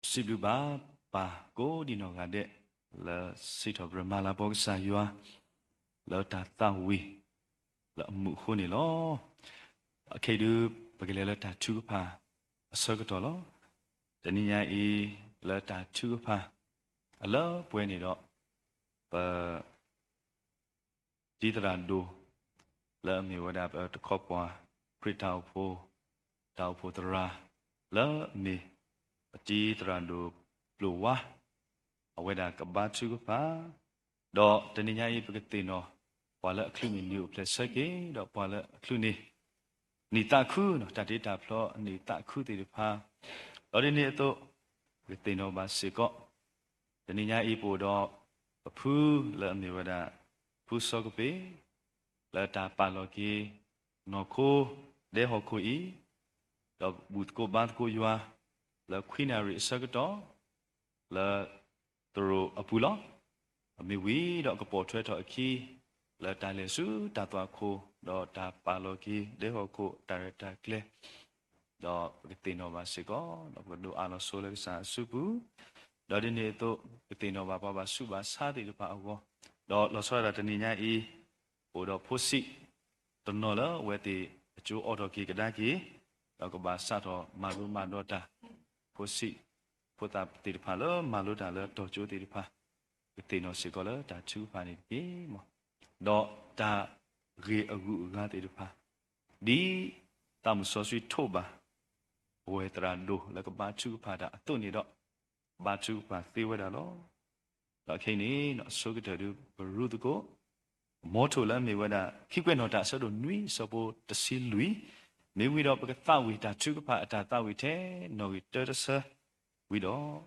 စံးဘျုးဘၣ်ပၢ်ကိးဒံနီၢ်ဂၤဒဲး လၢစံးထီၣ်ပတြၢၤမၤလၤကပီၤကစၢ်ယွၤ လၢတၢ်သးဝံၣ်လၢအမူးအဃိန့ၣ်လီၤ. အခဲအံၤဒုး ပကလဲၤလၢတၢ်ထုကဖၣ်အဆၢကတီၢ်လီၤ. တနံၤညါအံၤ လၢတၢ်ထုကဖၣ်အလၢပှဲၤန့ၣ်ဒီး ပ တံၤသရၣ်ဒိၣ် လၢအမ့ၢ်ဝဲဒၣ်ပတခီပှၤ ခရံာ်တၢ်အိၣ်ဖှိၣ် တၢ်အိၣ်ဖှိၣ်သရၣ် လၢအမ့ၢ် ပတံၤသရၣ်ဒိၣ်ပျိၢ်ဝါ အဝဲဒၣ်ကဘါထုကဖၣ်, ဒီးတနံၤညါအံၤ ပကသ့ၣ်နီၣ် ပှၤလၢအချုးန့ၢ်နံၣ်အိၣ်ဖျဲၣ်ဆၢက့ၤ ဒီးပှၤလၢအချုးန့ၢ် နံၣ်သးခု တၢ်တ့တၢ်ဖျီအနံၣ်သးခုသ့ၣ်တဖၣ်, ဒီးဒ်န့ၣ်အသိး ပကသ့ၣ်နီၣ်ဘၣ်စ့ၢ်ကီး တနံၤညါအံၤပအိၣ်ဒီး ပဖုလၢအမ့ၢ်ဝဲဒၣ် ဖုစီၤကပ့ၤ လၢတၢ်ပာ်လီၤက့ၤ နီၢ်ခိ ဒဲဟီၣ်ခိၣ်အံၤ, ဒီးဘူၣ်သကိးဘါသကိးယွၤ လၢခွံနၣ်ရံၣ်အဆၢကတီၢ် လၢ သရိာ်အပူၤလီၤ. မ့ၢ်ဝံၤဒီးကပိာ်ထွဲထီၣ်အခံ လၢတၢ်လဲၤဆူတၢ်သွၣ်ခိၣ် ဒီးတၢ်ပာ်လီၤက့ၤ ဒဲဟီၣ်ခိၣ်တၢ်ရဲၣ်တၢ်ကျဲၤ ဒီးပကသ့ၣ်နီၣ်ဘၣ်စ့ၢ်ကီး ဒီးပကဒိးအးလီၤဆိလၢကစၢ်အစုပူၤ, ဒီးဒ်န့ၣ်အသိး ပကသ့ၣ်နီၣ်ဘၣ်ပှၤဘၣ်ဆူးဘၣ်ဆါသ့ၣ်တဖၣ်အဂီၢ်, ဒီးလီၤဆီဒၣ်တၢ်တနံၤညါအံၤ အိၣ်ဒီးဖိဆံး တနီၤလၢအဝဲသ့ၣ်အကၠိအိးထီၣ်က့ၤကဒါက့ၤ, ဒီးကဘၣ်စးထီၣ်မၤလိမၤဒိးတၢ်, ဖိဆံး ဖိသၣ်သ့ၣ်တဖၣ်လၢမၤလိတၢ်လၢတီၤကၠိသ့ၣ်တဖၣ်, ကသ့ၣ်နီၣ်စ့ၢ်ကီးလၢတၢ်ထုကဖၣ်န့ၣ်တက့ၢ်. ဒီးတၢ်ဂ့ၢ်အဂုၤအဂၤသ့ၣ်တဖၣ် ဒ်သးမုၣ်စီဆှံထိးဘၣ် ပဝဲသရၣ်ဒိၣ်လၢကဘါထုကဖၣ်တၢ်အသိးန့ၣ်ဒီး ဘါထုကဖၣ်သ့ဝဲဒၣ်လီၤ. ဒီးခဲအံၤန့ၣ် အဆိကတၢၢ်ဒုး ပရူသကိး မီထိၣ်လၢအမ့ၢ်ဝဲဒၣ် ခံကွဲးနီၣ်တၢ်အဆၢဒိၣ်နွံအဆၢဖိတဆံလွံၢ်, မ့ၢ်ဝံၤဒီးပကသးဝံၣ်တၢ်ထုကဖၣ်အတၢ်သးဝံၣ်ထဲ နီၣ်ဂံၢ်တၢတဆၢဝံၤဒီး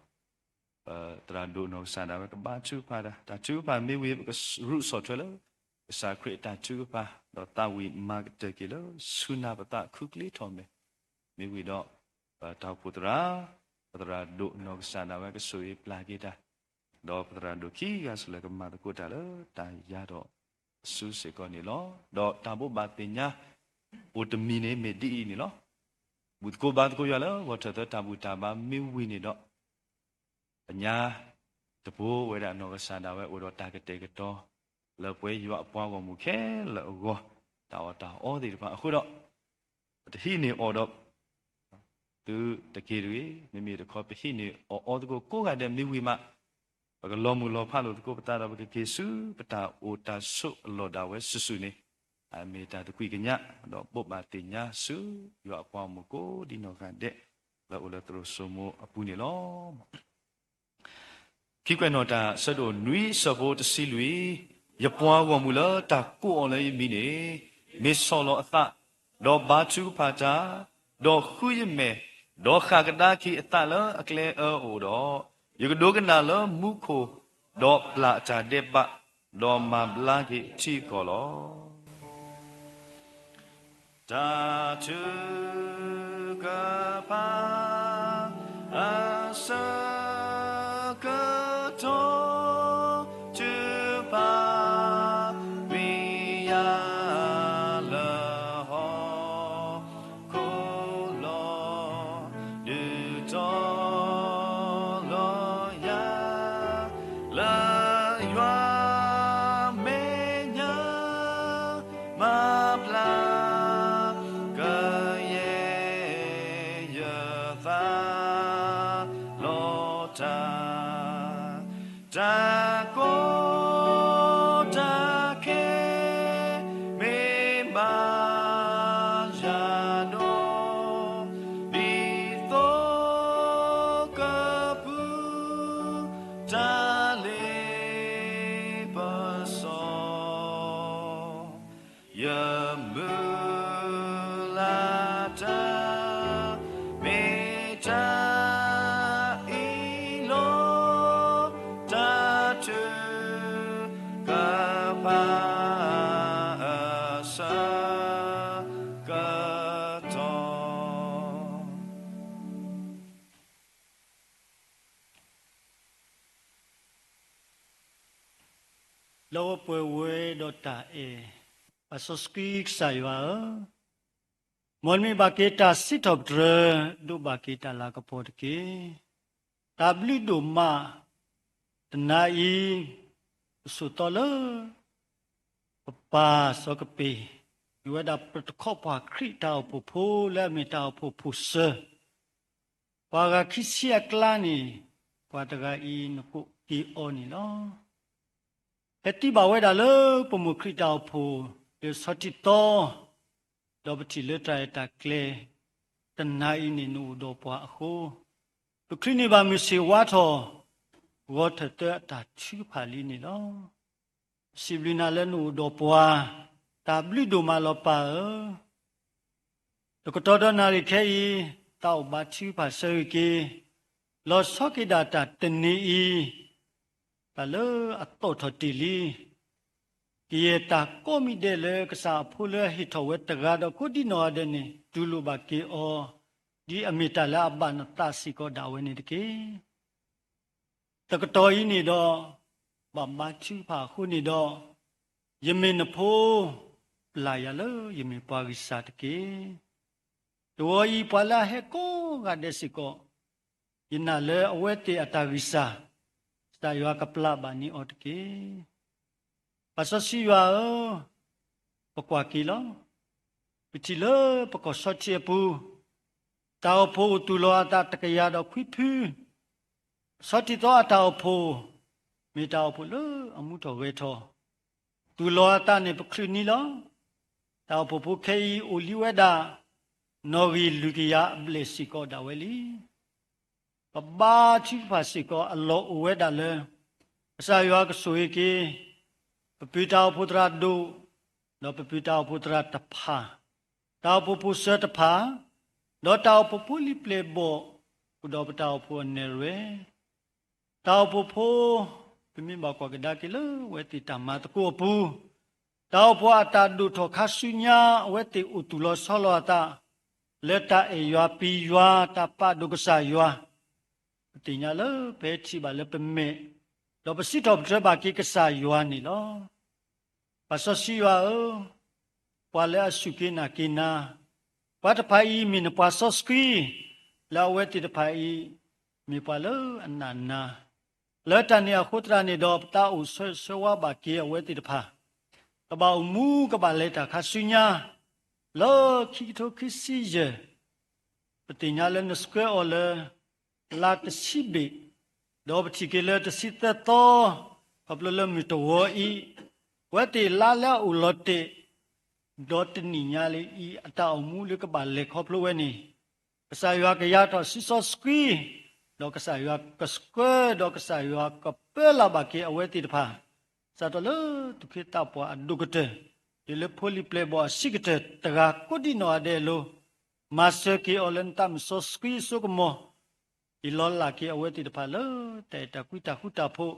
ပသရၣ်ဒိၣ်နီၢ်ကစၢ်ဒၣ်ဝဲကဘါထုကဖၣ်တၢ်, တၢ်ထုကဖၣ်မ့ၢ်ဝံၤ ပကရူးဆီၣ်ထွဲလၢ ကစၢ်ခရံာ်အတၢ်ထုကဖၣ် ဒီးသးဝံၣ်မၤကတၢၢ်က့ၤလၢဆူနၢ်ပသးခုကျ့ထီၣ်မဲာ်, မ့ၢ်ဝံၤဒီး ပတၢ်အိၣ်ဖှိၣ်သရၣ်, ပသရၣ်ဒိၣ်နီၢ်ကစၢ်ဒၣ်ဝဲကဆိၣ်ဂ့ၤပျၢ်က့ၤတၢ်, ဒီးပသရၣ်ဒိၣ်ခံဂၤစ့ၢ်လၢကမၤသကိးတၢ်လၢတၢ်ယၤဒီးအစုစ့ၢ်ကီးန့ၣ်လီၤ. ဒီးတၢ်ဘိးဘၣ်သ့ၣ်ညါ အိၣ်တမံၤန့ၣ်မ့ၢ်ဒ်အံၤန့ၣ်လီၤ. ဘူၣ်သကိးဘါသကိးယွၤလၢဂီၢ်ထၢၣ်သၢတၢ်ဘူၣ်တၢ်ဘါမ့ၢ်ဝံၤန့ၣ်ဒီး အညါတဘိဝဲဒၣ်နီၢ်ကစၢ်ဒၣ်ဝဲအိၣ်ဒီးတၢ်ကတဲာ်ကတီၤ လၢပဝဲယွၤအပှၤဂီၢ်မုၢ်ခဲလၢာ်အဂီၢ် တၢ်အီၣ်တၢ်အီသ့ၣ်တဖၣ်အဃိဒီး ပတဟံးန့ၢ်အီၣ်ဒီး သုတက့ၤတဂ့ၤ, မ့မ့ၢ်တခီ ပဟံးန့ၢ်အီၣ်အီသကိးကိးဂၤဒဲးမ့ၢ်ဝံၤမး ပကလီၤမုၢ်လီၤဖးလိာ်သကိးပသးဒီး ပကက့ၤဆူပတၢ်အိၣ်တၢ်ဆိးအလီၢ်ဒၣ်ဝဲစုာ်စုာ်န့ၣ် အမ့ၢ်တၢ်သကွံာ်ကညး ဒီးဘိးဘၣ်သ့ၣ်ညါဆူယွၤအပှၤဂီၢ်မုၢ်ကိးဒံနီၢ်ဂၤဒဲး လၢအိၣ်လၢသရိာ်စိမိၤအပူၤန့ၣ်လီၤ. ခံကွဲးနီၣ်တၢ်အဆၢဒိၣ်နွံအဆၢဖိတဆံလွံၢ်, ယပှၤဂီၢ်မုၢ်လၢတၢ်ကိးအီၤလၢယမံၤန့ၣ် မ့ၢ်ဆီၣ်လီၤအသး, ဒီးဘါထုကဖၣ်တၢ်, ဒီးဃုယမဲာ်, ဒီးဃၣ်ကဒါက့ၤအသးလၢအကျဲအၢအအိၣ်ဒီး, ယကဒိကနၣ်လၢမူခိၣ်, ဒီးပျၢ်အတၢ်ဒဲးဘး, ဒီးမၤဘျါက့ၤထံကီၢ်လီၤ. တၢ်ထုကဖၣ် အဆၢကတီၢ် ထုကဖၣ် ဝံယၤလၢဟီၣ်ခိၣ်လီၤ ဒုးတီၤလီၤယၤ လၢယွၤမဲာ်ညါ မၤဘျါ ကယဲၢ်ယသး လီၤတၢ် တၢ်ကီတၢ်ခဲ မ့ၢ်မၤယၤဒိၣ် ဒ်သိကပူၤ တၢ်လ့ပစီ ယမုၢ်လၢ်တၢ် မ့ၢ်တၢ်အ့ၣ်လိာ် တၢ်ထုကဖၣ် အဆၢကတီၢ် လၢပှဲၤဝဲဒီးတၢ်အဲၣ်, ပၢ်စီဆှံကစၢ်ယွၤဧၢ, မ်နမံၤဘၣ်က့ၤတၢ်စံးထီၣ်ပတြၢၤ, ဒိးဘၣ်က့ၤတၢ်လၤကပီၤတက့ၢ်. တၢ်ဘျုးဒိၣ်မး, တနၤအံၤ ပဆိးသီလၢ ပပၢ်စီၤကပ့ၤ မ့ၢ်ဝဲဒၣ်ပတခီပှၤခရံာ်တၢ်အိၣ်ဖှိၣ်ဖိလၢအမ့ၢ်တၢ်အိၣ်ဖှိၣ်ဖိစၢၤ ပှၤဂၤခံဆံအကျါန့ၣ် ပှၤတဂၤအံၤနကိးက့ၤအီၤန့ၣ်လီၤ. ဟဲသံဘၣ်ဝဲဒၣ်လၢပမိၢ်ခရံာ်တၢ်အိၣ်ဖှိၣ်လၢဆီထံသီ, ဒီးပထံၣ်လၢတၢ်ရဲၣ်တၢ်ကျဲၤ တနၤအံၤန့ၣ်နအိၣ်ဒီးပှၤအဃိ, ပချုးန့ၢ်ဘၣ်မုၢ်ဆ့ၣ်ဝါထီၣ် ဂီၤထၢၣ်သၢအတၢ်ထုကဖၣ်လံန့ၣ်လီၤ. စံးဘျုးနၤလၢနအိၣ်ဒီးပှၤ, တၢ်ဘျုးဒိၣ်မးလီၤပၢ်ဧၢ. တကတီၢ်ဒီးနၣ်ရံၣ်ခဲအံၤ, သးအိၣ်ဘါထုကဖၣ်ဆၢဂ့ၤက့ၤ, လီၤဆီက့ၤဒၣ်တၢ်တနံၤအံၤ, တၢ်လၢအသီၣ်ထီၣ်တ့ၢ်လံ. ကယဲၢ်တၢ်ကိးမံၤဒဲးလၢကစၢ်အဖိလၢအဟ့ၣ်ထီၣ်ဝဲတဂၤဒီးကိးဒံနီၢ်ဂၤဒဲးန့ၣ် တူၢ်လိာ်ဘၣ်က့ၤအီၤ, ဒ်အမ့ၢ်တၢ်လၢအဘၣ်နသးစ့ၢ်ကီးဒၣ်ဝဲန့ၣ်တက့ၢ်. တကတီၢ်အံၤန့ၣ်ဒီး, ဘၣ်ဘါထုကဖၣ်အဃိန့ၣ်ဒီး, ယမ့ၢ်နဖိ, ပျၢ်ယၤလၢယမ့ၢ်ပှၤဂံၢ်စၢ်တက့ၢ်. တဝီအံၤပှၤလၢအဟဲကိးဂၤဒဲးစ့ၢ်ကီး, ယနာ်လၢအဝဲသ့ၣ်အတၢ်ဂံၢ်စၢ်, ကစၢ်ယွၤကပျၢ်ဘၣ်န့ၢ်အီၤတက့ၢ်. ပၢ်စီဆှံယွၤဧၢ, ပကွၢ်က့ၤလီၤ. ပထံၣ်လၢပကီၢ်ဆီထံအပူၤ, တၢ်အိၣ်ဖှိၣ်အိၣ်သူၣ်လီၤအသးတကယၤဒီးခွံဖု, ဆီထံသီအတၢ်အိၣ်ဖှိၣ်, မ့ၢ်တၢ်အိၣ်ဖှိၣ်လၢအမူထီၣ်ဂဲၤထီၣ်, သူၣ်လီၤအသးန့ၣ်ပချုးန့ၢ်လီၤ. တၢ်အိၣ်ဖှိၣ်ဖိခဲအံၤအိၣ်လံဝဲဒၣ်, နီၣ်ဂံၢ်လွံၢ်ကယၤအဘျဲၣ်စ့ၢ်ကီးဒၣ်ဝဲလံ. ပဘါထုကဖၣ်စ့ၢ်ကီးအလီၢ်အိၣ်ဝဲဒၣ်လၢ, ကစၢ်ယွၤကဆိၣ်ဂ့ၤက့ၤ, ပပုၢ်တၢ်အိၣ်ဖှိၣ်သရၣ်ဒိၣ်, ဒီးပပုၢ်တၢ်အိၣ်ဖှိၣ်သရၣ်တဖၣ်, တၢ်အိၣ်ဖှိၣ်ဖိစၢၤတဖၣ်, ဒီးတၢ်အိၣ်ဖှိၣ်ဖိလံၤပျဲၢ်ဘီၣ်, အိၣ်ဒီးပတၢ်အိၣ်ဖှိၣ်အနဲၣ်ရွဲၣ် တၢ်အိၣ်ဖှိၣ်ဖိ, ပမ့ၢ်ဘၣ်ကွၢ်ကဒါက့ၤလၢအဝဲသ့ၣ်တၢ်မၤသကိးအပူၤ, တၢ်အိၣ်ဖှိၣ်အတၢ်ဒိၣ်ထီၣ်ခါဆူညါ အဝဲသ့ၣ်အိၣ်သူၣ်လီၤဆီလီၤအသး, လၢတၢ်အဲၣ်ယွၤပျံၤယွၤ တၢ်ပာ်ဒိၣ်ကစၢ်ယွၤ, ပသ့ၣ်ညါလၢပဟဲထံၣ်ဘၣ်လၢပမဲာ်, ဒီးပစံးထီၣ်ပတြၢၤဘၣ်က့ၤကစၢ်ယွၤန့ၣ်လီၤ. ပၢ်စီဆှံယွၤဧၢ, ပှၤလၢအစူၢ်က့ၤနာ်က့ၤနၤ, ပှၤတဖၣ်အံၤမ့ၢ်နပှၤစီဆှံ, လၢအဝဲသ့ၣ်တဖၣ်အံၤ, မ့ၢ်ပှၤလၢအနာ်နၤ, လၢတၢ်န့ၣ်အဃိသတးန့ၣ်ဒီး ပသးအိၣ်ဆၢဂ့ၤဆၢဝါဘၣ်က့ၤအဝဲသ့ၣ်တဖၣ်, ကဘၣ်အိၣ်မူကဘၣ်လဲၤတၢ်ခါဆူညါ, လၢခံကထိခံဆံယဲၢ် ပသ့ၣ်ညါလၢနဆှၢအီၤလၢ လါတဆံဘ့ၣ်, ဒီးပထံၣ်က့ၤလၢတဆံသၢသီ, ခီဖျိလၢမုၢ်တဂီၤအံၤ, အဝဲသ့ၣ်လါလၢအအိၣ်လီၤတဲာ်, ဒီးတနံၣ်ညါလၢအံၤ အတၢ်အိၣ်မူလၢကဘၣ်လဲၤခီဖျိဝဲန့ၣ်, ကစၢ်ယွၤကယါထီၣ်စုစီဆှံ, ဒီးကစၢ်ယွၤကဆှၢ ဒီးကစၢ်ယွၤကပၢလၢ်ဘၣ်က့ၤအဝဲသ့ၣ်တဖၣ်, စးထီၣ်လၢသူၣ်က့သးပှၢ်အဒိၣ်ကတၢၢ်, တုၤလၢဖိလံၤပျဲၢ်ဘီၣ်အဆံးကတၢၢ်တဂၤကိးဒံနီၢ်ဂၤဒဲးအလိၤ, မၤစၢၤက့ၤအီၤလၢနသးမုၢ်စီဆှံအစိကမီၤ, ဟ့ၣ်လီၤလၢ်က့ၤအဝဲသ့ၣ်တဖၣ်လၢ တၢ်အဲၣ်တၢ်ကွံတၢ်ဃူတၢ်ဖိး,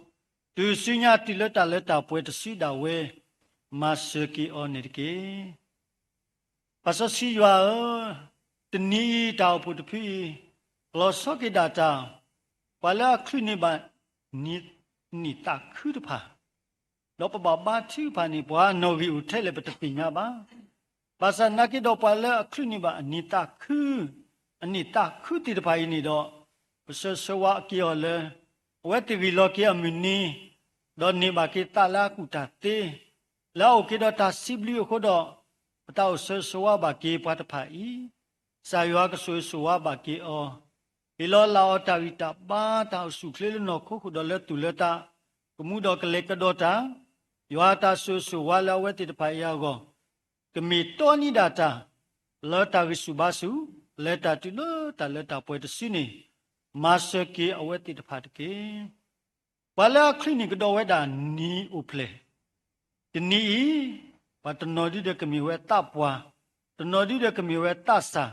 တုၤဆူညါတုၤလၢတၢ်လၢတၢ်ပှဲၤတစုဒၣ်ဝဲ, မၤစၢၤက့ၤအီၤန့ၣ်တက့ၢ်. ပၢ်စီဆှံယွၤဧၢ, တနံၤအံၤတၢ်အိၣ်ဖှိၣ်တဖုအံၤ, လီၤဆီက့ၤဒၣ်တၢ်, ပှၤလၢအချုးန့ၢ်ဘၣ် နံၣ်သးခုတဖၣ်, ဒီးပဘၣ်ဘါထုကဖၣ်န့ၣ် ပှၤအနီၣ်ဂံၢ်အိၣ်ထဲလဲၣ်ပတသ့ၣ်ညါဘၣ်. ဘၣ်ဆၣ်နာ်က့ဒီးပှၤလၢအချုးန့ၢ်ဘၣ်အနံၣ်သးခု, အနံၣ်သးခုသ့ၣ်တဖၣ်အံၤန့ၣ်ဒီး, ပဆၢဂ့ၤဆၢဝါက့ၤအီၤလၢ အဝဲသ့ၣ်ဂံၢ်လီၤက့ၤအမုၢ်နံၤ, ဒီးန့ၢ်ဘၣ်က့ၤသးလၢအကူၣ်တၢ်သ့, လၢအအိၣ်က့ၤဒီးတၢ်စံးဘျုးအဃိဒီး, ပသးအိၣ်ဆၢဂ့ၤဆၢဝါဘၣ်က့ၤပှၤတဖၣ်အံၤ, ကစၢ်ယွၤကဆိၣ်ဂ့ၤဆိၣ်ဝါဘၣ်က့ၤအီၤ, ဟ့ၣ်လီၤလၢ်အီၤတၢ်ဂံၢ်တၢ်ဘါ တၢ်အိၣ်ဆူၣ်အိၣ်ချ့လၢနီၢ်ခိဃုာ်ဒီးလၢသူၣ်လၢသး, ကမူဒီးကလဲၤကဒီးတၢ်, ယွၤအတၢ်ဆိၣ်ဂ့ၤဆိၣ်ဝါလၢအဝဲသ့ၣ်တဖၣ်အံၤအဂီၢ်, ကမ့ၢ်တီနံၤဒၣ်တၢ်, လၢတၢ်ဂံၢ်ဆူၣ်ဘါဆူၣ်, လဲၤတၢ်တုၤလၢတၢ်လၢတၢ်ပှဲၤတစုန့ၣ်, မၤစၢၤက့ၤအဝဲသ့ၣ်တဖၣ်တက့ၢ်. ပှၤလၢအချုးန့ၢ်ကဒီးဝဲဒၣ်နံၤအိၣ်ဖျဲၣ်, တနံၤအံၤ, ပှၤတနီၤဒုဒီးကမ့ၢ်ဝဲသးပှၢ်, တနီၤဒုဒီးကမ့ၢ်ဝဲသးစၢ်,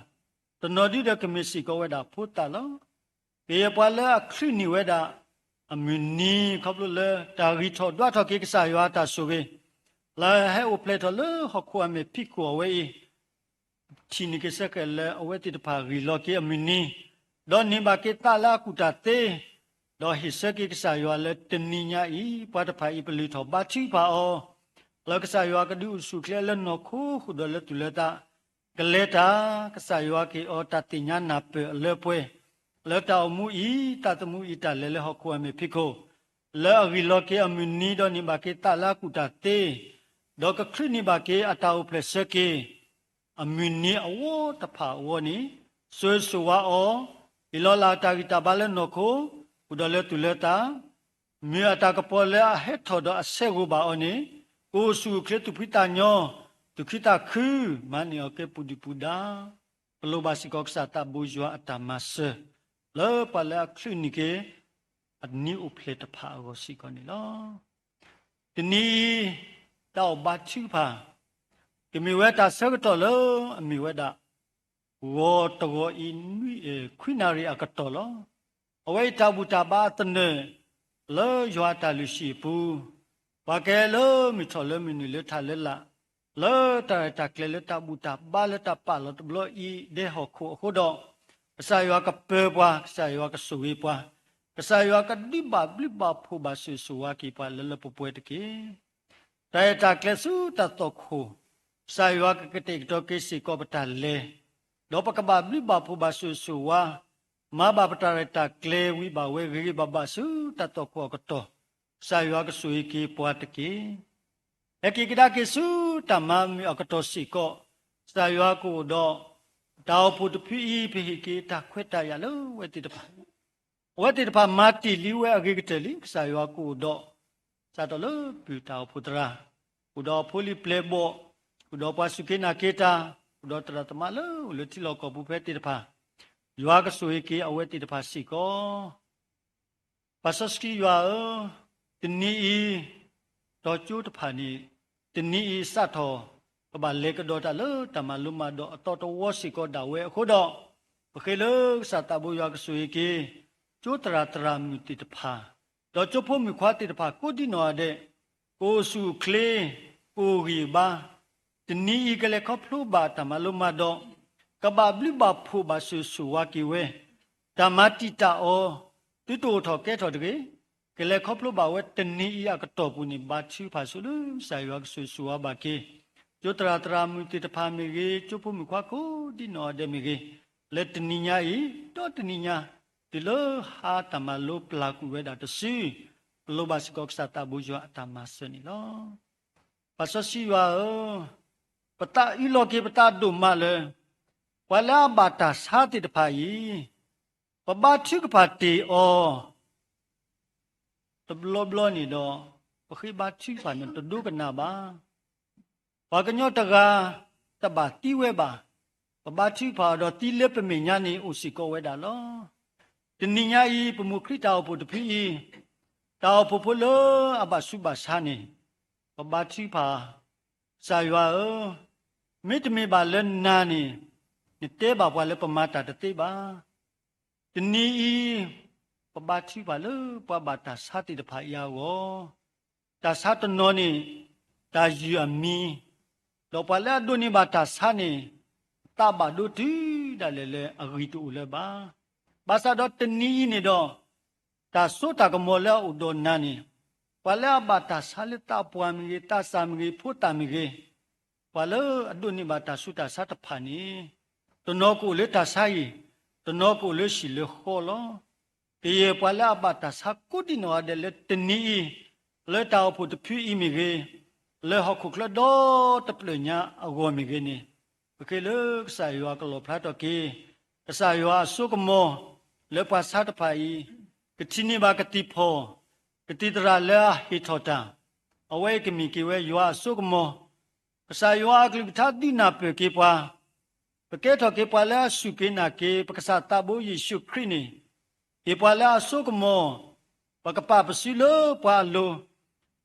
တနီၤဒုဒီးကမ့ၢ်စ့ၢ်ကီးဝဲဒၣ်ဖိသၣ်လီၤ. ကယဲၢ်ပှၤလၢအချုးန့ၢ်ဝဲဒၣ် အမုၢ်နံၤခီဖျိလၢတၢ်ဂံၢ်ထီၣ်ဒွးထီၣ်က့ၤကစၢ်ယွၤအတၢ်ဆိၣ်ဂ့ၤ, လၢဟဲအိၣ်ဖျဲၣ်ထီၣ်လၢဟီၣ်ခိၣ်အမဲာ်ဖံးခိၣ်အဝဲအံၤ, ထံၣ်န့ၢ်က့ၤဆၢက့ၤလၢအဝဲသ့ၣ်တဖၣ်ဂံၢ်လီၤက့ၤအမုၢ်နံၤ, ဒီးန့ၢ်ဘၣ်က့ၤသးလၢအကူၣ်တၢ်သ့, ဒီးဟ့ၣ်ဆၢက့ၤကစၢ်ယွၤလၢတနံၤညါအံၤ ပှၤတဖၣ်အံၤပလုၢ်ထီၣ်ဘါထုကဖၣ်အီၤ, လၢကစၢ်ယွၤကဒုးအိၣ်ဆူၣ်အိၣ်ချ့လၢနီၢ်ခိဃုာ်ဒီးလၢသူၣ်လၢသး, ကလဲၤတၢ်, ကစၢ်ယွၤကဟ့ၣ်အီၤတၢ်သ့ၣ်ညါနၢ်ပၢၢ်အလၢပှဲၤ, လၢတၢ်အိၣ်မူအံၤ သးသမူအံၤ တၢ်လဲၤလၢဟီၣ်ခိၣ်အမဲာ်ဖံးခိၣ်, လၢအဂံၢ်လီၤက့ၤအမုၢ်နံၤ ဒီးန့ၢ်ဘၣ်က့ၤသးလၢအကူၣ်တၢ်သ့, ဒီးကချုးန့ၢ်ဘၣ်က့ၤအတၢ်အိၣ်ဖျဲၣ်ဆၢက့ၤ အမုၢ်နံၤအဝီတဖၣ်အဂီၢ်န့ၣ်, စိၤစိၤဝါအီၤ, ဟ့ၣ်လီၤလၢ်အတၢ်ဂံၢ်တၢ်ဘါလၢနီၢ်ခိ, ဃုာ်ဒီးလၢသူၣ်လၢသး, မ့ၢ်အတၢ်ကပီၤလၢအဟဲထီၣ်ဒီးအဆဲးဂီၤဘၣ်အီၤန့ၣ်, ကအိၣ်ဆူၣ်အိၣ်ချ့သူၣ်ဖှံသးညီ, သူၣ်ခုသးခု, မၤန့ၢ်အီၤကဲပူၤဒုၣ်ပူၤဒါ, ပလိၣ်ဘၣ်စ့ၢ်ကီးကစၢ်သးဘိယွၤအတၢ်မၤစၢၤ, လၢပှၤလၢအချုးန့ၢ်က့ၤ အနံၤအိၣ်ဖျဲၣ်တဖၣ်အဂီၢ်စ့ၢ်ကီးန့ၣ်လီၤ. တနံၤအံၤ, တၢ်အိၣ်ဘါထုကဖၣ်, ကမ့ၢ်ဝဲတၢ်ဆၢကတီၢ်လၢအမ့ၢ်ဝဲဒၣ် ဂီၤတဂီၤအံၤ ခွံနၣ်ရံၣ်အကတီၢ်လီၤ. အဝဲအံၤတၢ်ဘူၣ်တၢ်ဘါအသနၢၣ် လၢယွၤအတၢ်လုၢ်ဟံၣ်အပူၤ, ပှၤကဲလၢမုၢ်ထီၣ်လၢမုၢ်နုာ်လၢထးလၢလာ်, လၢတၢ်ရဲၣ်တၢ်ကျဲၤလၢတၢ်ဘူၣ်တၢ်ဘါလၢတၢ်ပာ်လီၤတဘျီအံၤဒဲဟီၣ်ခိၣ်အဃိဒီး, ကစၢ်ယွၤကပၢၤပှၤ, ကစၢ်ယွၤကဆိၣ်ဂ့ၤပှၤ, ကစၢ်ယွၤကဒုးဘၣ်ဘျုးဘၣ်ဖှိၣ်ဘၣ်ဆိၣ်ဂ့ၤဆိၣ်ဝါက့ၤပှၤလၢလၢပှဲၤပှဲၤတက့ၢ်. တၢ်ရဲၣ်တၢ်ကျဲၤဆူတၢ်သွၣ်ခိၣ်, ကစၢ်ယွၤကကတဲာ်ကတီၤက့ၤစ့ၢ်ကီးပတၢ်လဲၤ, ဒီးပကဘၣ်ဘျုးဘၣ်ဖှိၣ်ဘၣ်ဆိၣ်ဂ့ၤဆိၣ်ဝါ, မၤဘၣ်ပတၢ်ရဲၣ်တၢ်ကျဲၤဝံၤဘၣ်ဝဲဂ့ၤဂ့ၤဘၣ်ဘၣ်ဆူတၢ်သွၣ်ခိၣ်အကတီၢ်, ကစၢ်ယွၤကဆိၣ်ဂ့ၤက့ၤပှၤတက့ၢ်. ဟဲက့ၤကဒါက့ၤဆူတၢ်မၤမုာ်အကတီၢ်စ့ၢ်ကီး, ကစၢ်ယွၤကအိၣ်ဒီးတၢ်အိၣ်ဖှိၣ်တဖုအံၤ ပဟ့ၣ်က့ၤတၢ်ခွဲးတၢ်ယာ်လၢအဝဲသ့ၣ်တဖၣ် အဝဲသ့ၣ်တဖၣ်မၤတ့ၢ်လံဝဲအဂ့ၤကတၢၢ်လံ. ကစၢ်ယွၤကအိၣ်ဒီး စးထီၣ်လၢပုၢ်တၢ်အိၣ်ဖှိၣ်သရၣ်, အိၣ်ဒီးအဖိလံၤပျဲၢ်ဘီၣ်, အိၣ်ဒီးပှၤစူၢ်က့ၤနာ်က့ၤတၢ်, အိၣ်ဒီးသရၣ်သမါလၢအိၣ်လၢထံလီၢ်ကီၢ်ပူၤဖဲသ့ၣ်တဖၣ်, ယွၤကဆိၣ်ဂ့ၤက့ၤအဝဲသ့ၣ်တဖၣ်စ့ၢ်ကီး. ပၢ်စီဆှံယွၤဧၢ, တနံၤအံၤ ဒီကၠိတဖၣ်န့ၣ်, တနံၤအံၤစးထီၣ် ကဘၣ်လဲၤကဒီးတၢ်လၢတၢ်မၤလိမၤဒိးအသီတဝီစ့ၢ်ကီးဒၣ်ဝဲအဃိဒီး, ပဃ့လၢကစၢ်သးဘိယွၤကဆိၣ်ဂ့ၤက့ၤ ကၠိသရၣ်သရၣ်မုၣ်သ့ၣ်တဖၣ်, ဒီးကၠိဖိမုၣ်ခွါသ့ၣ်တဖၣ်ကိးဒံနီၢ်ဂၤဒဲး, ကအိၣ်ဆူၣ်အိၣ်ချ့, ကအိၣ်ဂံၢ်ဘါ, တနံၤအံၤကလဲၤခီဖျိဘၣ်တၢ်မၤလိမၤဒိး, ကဘၣ်ဘျုးဘၣ်ဖှိၣ်ဘၣ်ဆိၣ်ဂ့ၤဆိၣ်ဝါက့ၤဝဲ, တၢ်မၤတံာ်တာ်အီၤ, သုတအိၣ်ထီၣ်ကဲထီၣ်တဂ့ၤ, ကလဲၤခီဖျိဘၣ်ဝဲတနံၤအံၤအကတီၢ်ပူၤန့ၣ် ဘါထုကဖၣ်ဆိလၢကစၢ်ယွၤကဆိၣ်ဂ့ၤဆိၣ်ဝါဘၣ်က့ၤ, ကၠိသရၣ်သရၣ်မုၣ်သ့ၣ်တဖၣ်မ့ၢ်ဂ့ၤ, ကၠိဖိမုၣ်ခွါကိးဒံနီၢ်ဂၤဒဲးမ့ၢ်ဂ့ၤ, လၢတနံၤညါအံၤ, ဒီးတနံၤညါ, တုၤလၢဟါတၢ်မၤလိပျၢ်ကွံာ်ဝဲဒၣ်တစု, ပလိၣ်ဘၣ်စ့ၢ်ကီးကစၢ်သးဘိယွၤအတၢ်မၤစၢၤန့ၣ်လီၤ. ပၢ်စီဆှံယွၤဧၢ, ပသးအုးလီၤက့ၤပသးဒိၣ်မးလၢ ပှၤလၢအဘၣ်တၢ်ဆါသ့ၣ်တဖၣ်အံၤ, ပဘါထုကဖၣ်တ့ၢ်အီၤ တဘျီဘျီန့ၣ်ဒီး, ပဃ့ဘါထုကဖၣ်န့ၣ်တဒိကနၣ်ဘၣ်. ပှၤကညီတဂၤ တဘၣ်သံဝဲဘၣ်. ပဘါထုကဖၣ်အီၤဒီးသံလၢပမဲာ်ညါန့ၣ်အိၣ်စ့ၢ်ကီးဝဲဒၣ်လီၤ. တနံၤညါအံၤ ပမိၢ်ခရံာ်တၢ်အိၣ်ဖှိၣ်တဖုအံၤ, တၢ်အိၣ်ဖှိၣ်ဖိလၢအဘၣ်ဆူးဘၣ်ဆါန့ၣ်, ပဘါထုကဖၣ်, ကစၢ်ယွၤဧၢ, မ့တမ့ၢ်ဘၣ်လၢနၤန့ၣ်, နတဲဘၣ်ပှၤလၢပမၤတၢ်တသ့ဘၣ်. တနံၤအံၤ, ပဘါထုကဖၣ်လၢပှၤဘၣ်တၢ်ဆါသ့ၣ်တဖၣ်အံၤအဂီၢ်, တၢ်ဆါတနီၤန့ၣ်, တၢ်ယုၢ်အမံၤ, ဒီးပှၤလၢအဒိးန့ၢ်ဘၣ်တၢ်ဆါန့ၣ်, သးဘၣ်ဒိတုၤဒၣ်လဲာ်လၢအဂံၢ်တအိၣ်လၢၤဘၣ်. ဘၣ်ဆၣ်ဒီးတနံၤအံၤန့ၣ်ဒီး, တၢ်စိတၢ်ကမီၤလၢအအိၣ်ဒီးနၤန့ၣ်, ပှၤလၢအဘၣ်တၢ်ဆါလၢသးပှၢ်မ့ၢ်ဂ့ၤ, သးစၢ်မ့ၢ်ဂ့ၤ, ဖိသၣ်မ့ၢ်ဂ့ၤ, ပှၤလၢအဒိးန့ၢ်ဘၣ်တၢ်ဆူးတၢ်ဆါတဖၣ်န့ၣ်, တနီၤကအိၣ်လၢတၢ်ဆါအံၤ, တနီၤကအိၣ်လၢဟံၣ်လၢဃီလီၤ. ကယဲၢ်ပှၤလၢအဘၣ်တၢ်ဆါကိးဒံနီၢ်ဂၤဒဲးလၢတနံၤအံၤ, လၢတၢ်အိၣ်ဖှိၣ်တဖုအံၤမ့ၢ်ဂ့ၤ, လၢဟီၣ်ခိၣ်ချၢဒီတဖျၢၣ်ညါအဂီၢ်မ့ၢ်ဂ့ၤန့ၣ်, ပဃ့လၢကစၢ်ယွၤကလီၣ်ဖျါထီၣ်က့ၤ, ကစၢ်ယွၤအစိကမီၤ, လၢပှၤဆါတဖၣ်အံၤ, ကထံၣ်န့ၢ်ဘၣ်ကသံၣ်ဖီၣ်, ကသံၣ်သရၣ်လၢအဟ့ၣ်ထီၣ်တၢ်, အဝဲအံၤကမ့ၢ်က့ၤဝဲယွၤအစိကမီၤ, ကစၢ်ယွၤအကလုၢ်ကထါဒုးနၢ်ပၢၢ်က့ၤပှၤ, ပကဲထီၣ်က့ၤပှၤလၢအစူၢ်က့ၤနာ်က့ၤ ပကစၢ်သးဘိယ့ၣ်ၡူးခရံာ်န့ၣ်, ဟ့ၣ်ပှၤလၢအစိကမီၤ, ပကပာ်ပစုလၢပှၤအလိၤ,